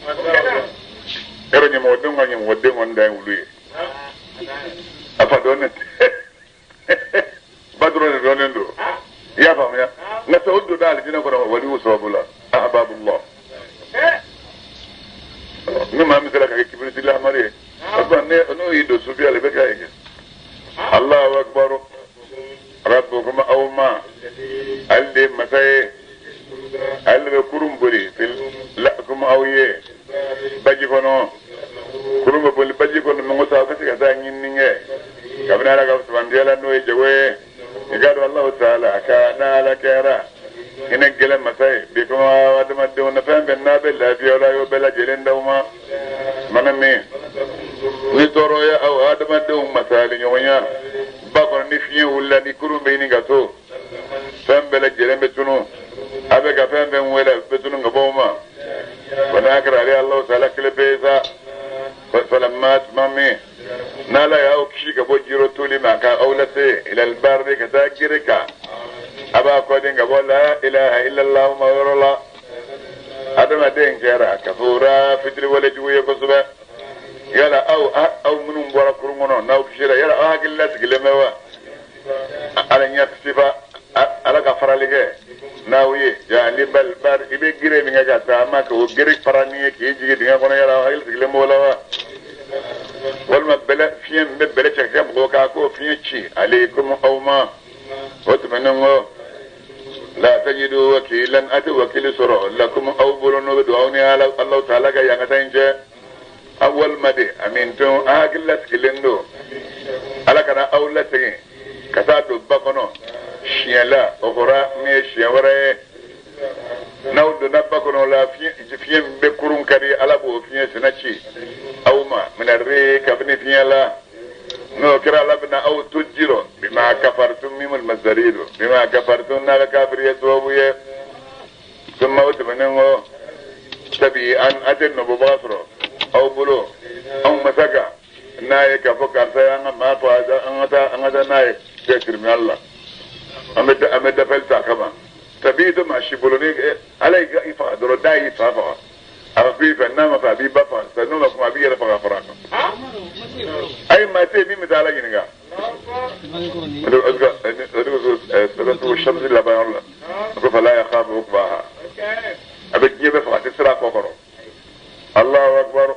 yɔrɔ ɲɛmɔgɔdenw ka ɲɛmɔgɔden kɔni dan ye wulu ye a fa dɔɔnin ba dɔrɔn de dɔɔnin don i y'a faamuya nka sa o donna alijinɛ kɔnɔ waliw sababu la ahbabullah ni maa min sera ka kɛ kibiriti lahamari ye o tuma n'o y'i don sufiya la i bɛ k'a ye kɛ Allahu akbar rabbukum aw ma ale de ye masa ye ale bɛ kurun boli lakum aw ye baji kɔnɔ kurun bɛ boli baji kɔnɔ mɛ ko sa aw ka se ka taa ɲinini kɛ kabini ala ka sabantiya la n'o ye jago ye i k'a dɔn Alahu taala ka n'ala kɛra hinɛ gɛlɛn masa ye bi kuma adamadenw na fɛn fɛn n'a bɛ lafiya la a y'o bɛɛ lajɛlen d'aw ma mana min ni tɔɔrɔ ye aw adamadenw masali ɲɔgɔnya ba kɔnɔ ni fiɲɛ wulila ni kurun bɛ ɲini ka to fɛn bɛɛ lajɛlen bɛ tunu a bɛ ka fɛn fɛn wele a bɛ tunu ka bɔ o ma wa n'a kɛra ale Alahu taala kelen pe sa falamma tuma min n'ala y'aw kisi ka bɔ jiro toli ma ka aw lase ilal barri ka taa gere kan a b'a kɔden ka bɔ la ilaha illallah ma yɔrɔ la adamaden kɛra kafura fitiriwale jugu ye kosɛbɛ yala aw minnu bɔra kurun kɔnɔ n'aw kisira yala aw hakili lasigilen bɛ wa ala ɲɛ sifa ala ka farali kɛ n'aw ye jani bali i bɛ gere min kɛ ka taama k'o gere fara ni ye k'i jigin dingɛ kɔnɔ yala aw hakili sigilen b'o la wa walima bɛlɛ fiɲɛ min bɛ bɛlɛ cɛ ka kɛ mɔgɔw kan k'o fiɲɛ ci ale komi aw ma o tɛmɛnen kɔ la tajidu wakilan a tɛ wakili sɔrɔ lakum aw bolo n'o bɛ don aw ni Alahu taala ka yankata in cɛ aw walima de amintum a hakili lasigilen don ala kana aw lasegin ka taa don ba kɔnɔ siɲɛ la o kɔrɔ min ye siɲɛ wɛrɛ ye n'aw donna ba kɔnɔ la fiɲɛ min bɛ kurun kari ala b'o fiɲɛ sina ci aw ma minare kabini fiɲɛ la n'o kɛra ala bɛna aw to ji rɔ bima kafartum mimul masdari don bima kafartum n'a ka kafiri ye sababu ye summa o tɛmɛnen kɔ tabi an a tɛ nɔbɔbaga sɔrɔ aw bolo anw masa kan n'a ye k'a fɔ karisa y'an ka maa fɔ an ka taa n'a ye kɛ tribunal la an bɛ dafali ta kama tabi tɛ maa si bolo ni ala y'i faga dɔrɔn da y'i fa faga a ka ku i fɛ n'a ma fɛ a b'i ba faga sisan n'o ma kuma a b'i yɛrɛ faga fara a kan ayi maa tɛ yen min bɛ taa ala ɲininka o de ko sɛbɛncogo samsi laban yɔrɔ la a ko fala yakhafu uqbaha a bɛ diɲɛ bɛɛ faga a tɛ siran a kɔ kɔrɔ Allahu akbar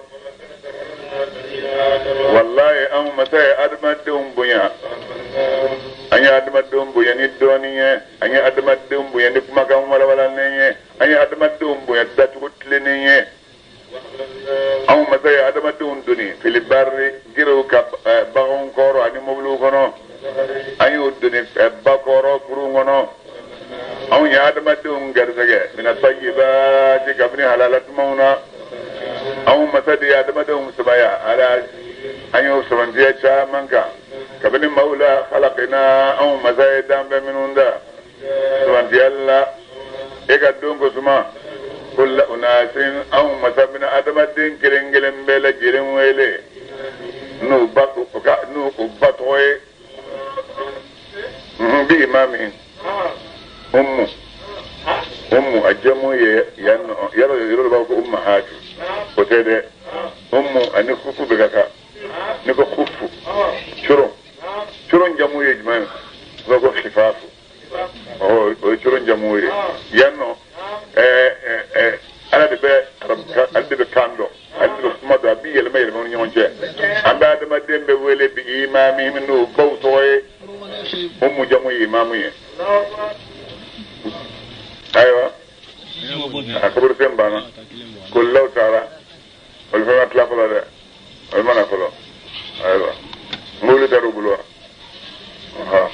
wallahi anw masa ye adamadenw bonya an ye adamadenw bonya ni dɔɔni ye an ye adamadenw bonya ni kumakan walawalanen ye an ye adamadenw bonya dacogo tilennen ye anw masa ye adamadenw doni filibari gerew ka baganw kɔrɔ ani mobiliw kɔnɔ an y'o doni ba kɔrɔ kurun kɔnɔ anw ye adamadenw garisɛgɛ mina tayyibati kabini halala dumanw na anw masa de ye adamadenw sabaya ala an y'o sabantiya caman kan kabini maaw la halakina anw masa ye danfɛn minnu da sabantiya la e ka don ko suma kulla unasin anw masa bɛna adamaden kelen kelen bɛɛ lajɛlen wele n'u ba tɔgɔ ye bi imami ummu a jamu ye yan yɔrɔ yɔrɔ b'a ko umma haju o tɛ dɛ ummu ani kufu bɛ ka kan ne ko kufu coron jamu ye jumɛn ye o b'a ko khifafu o ye coron jamu ye yan nɔ ala de bɛ ale de bɛ kan dɔn ale de bɛ kuma dɔn a b'i yɛlɛma yɛlɛma ni ɲɔgɔn cɛ an bɛ adamaden bɛ wele bi imami n'o baw tɔgɔ ye Umu jamu ye imamu ye. Ayiwa, a kaburu sen banna, kolilaw taara, olu fana ma tila fɔlɔ dɛ, olu ma na fɔlɔ. Ayiwa, mobili taar'u bolo wa? Ɔhɔn.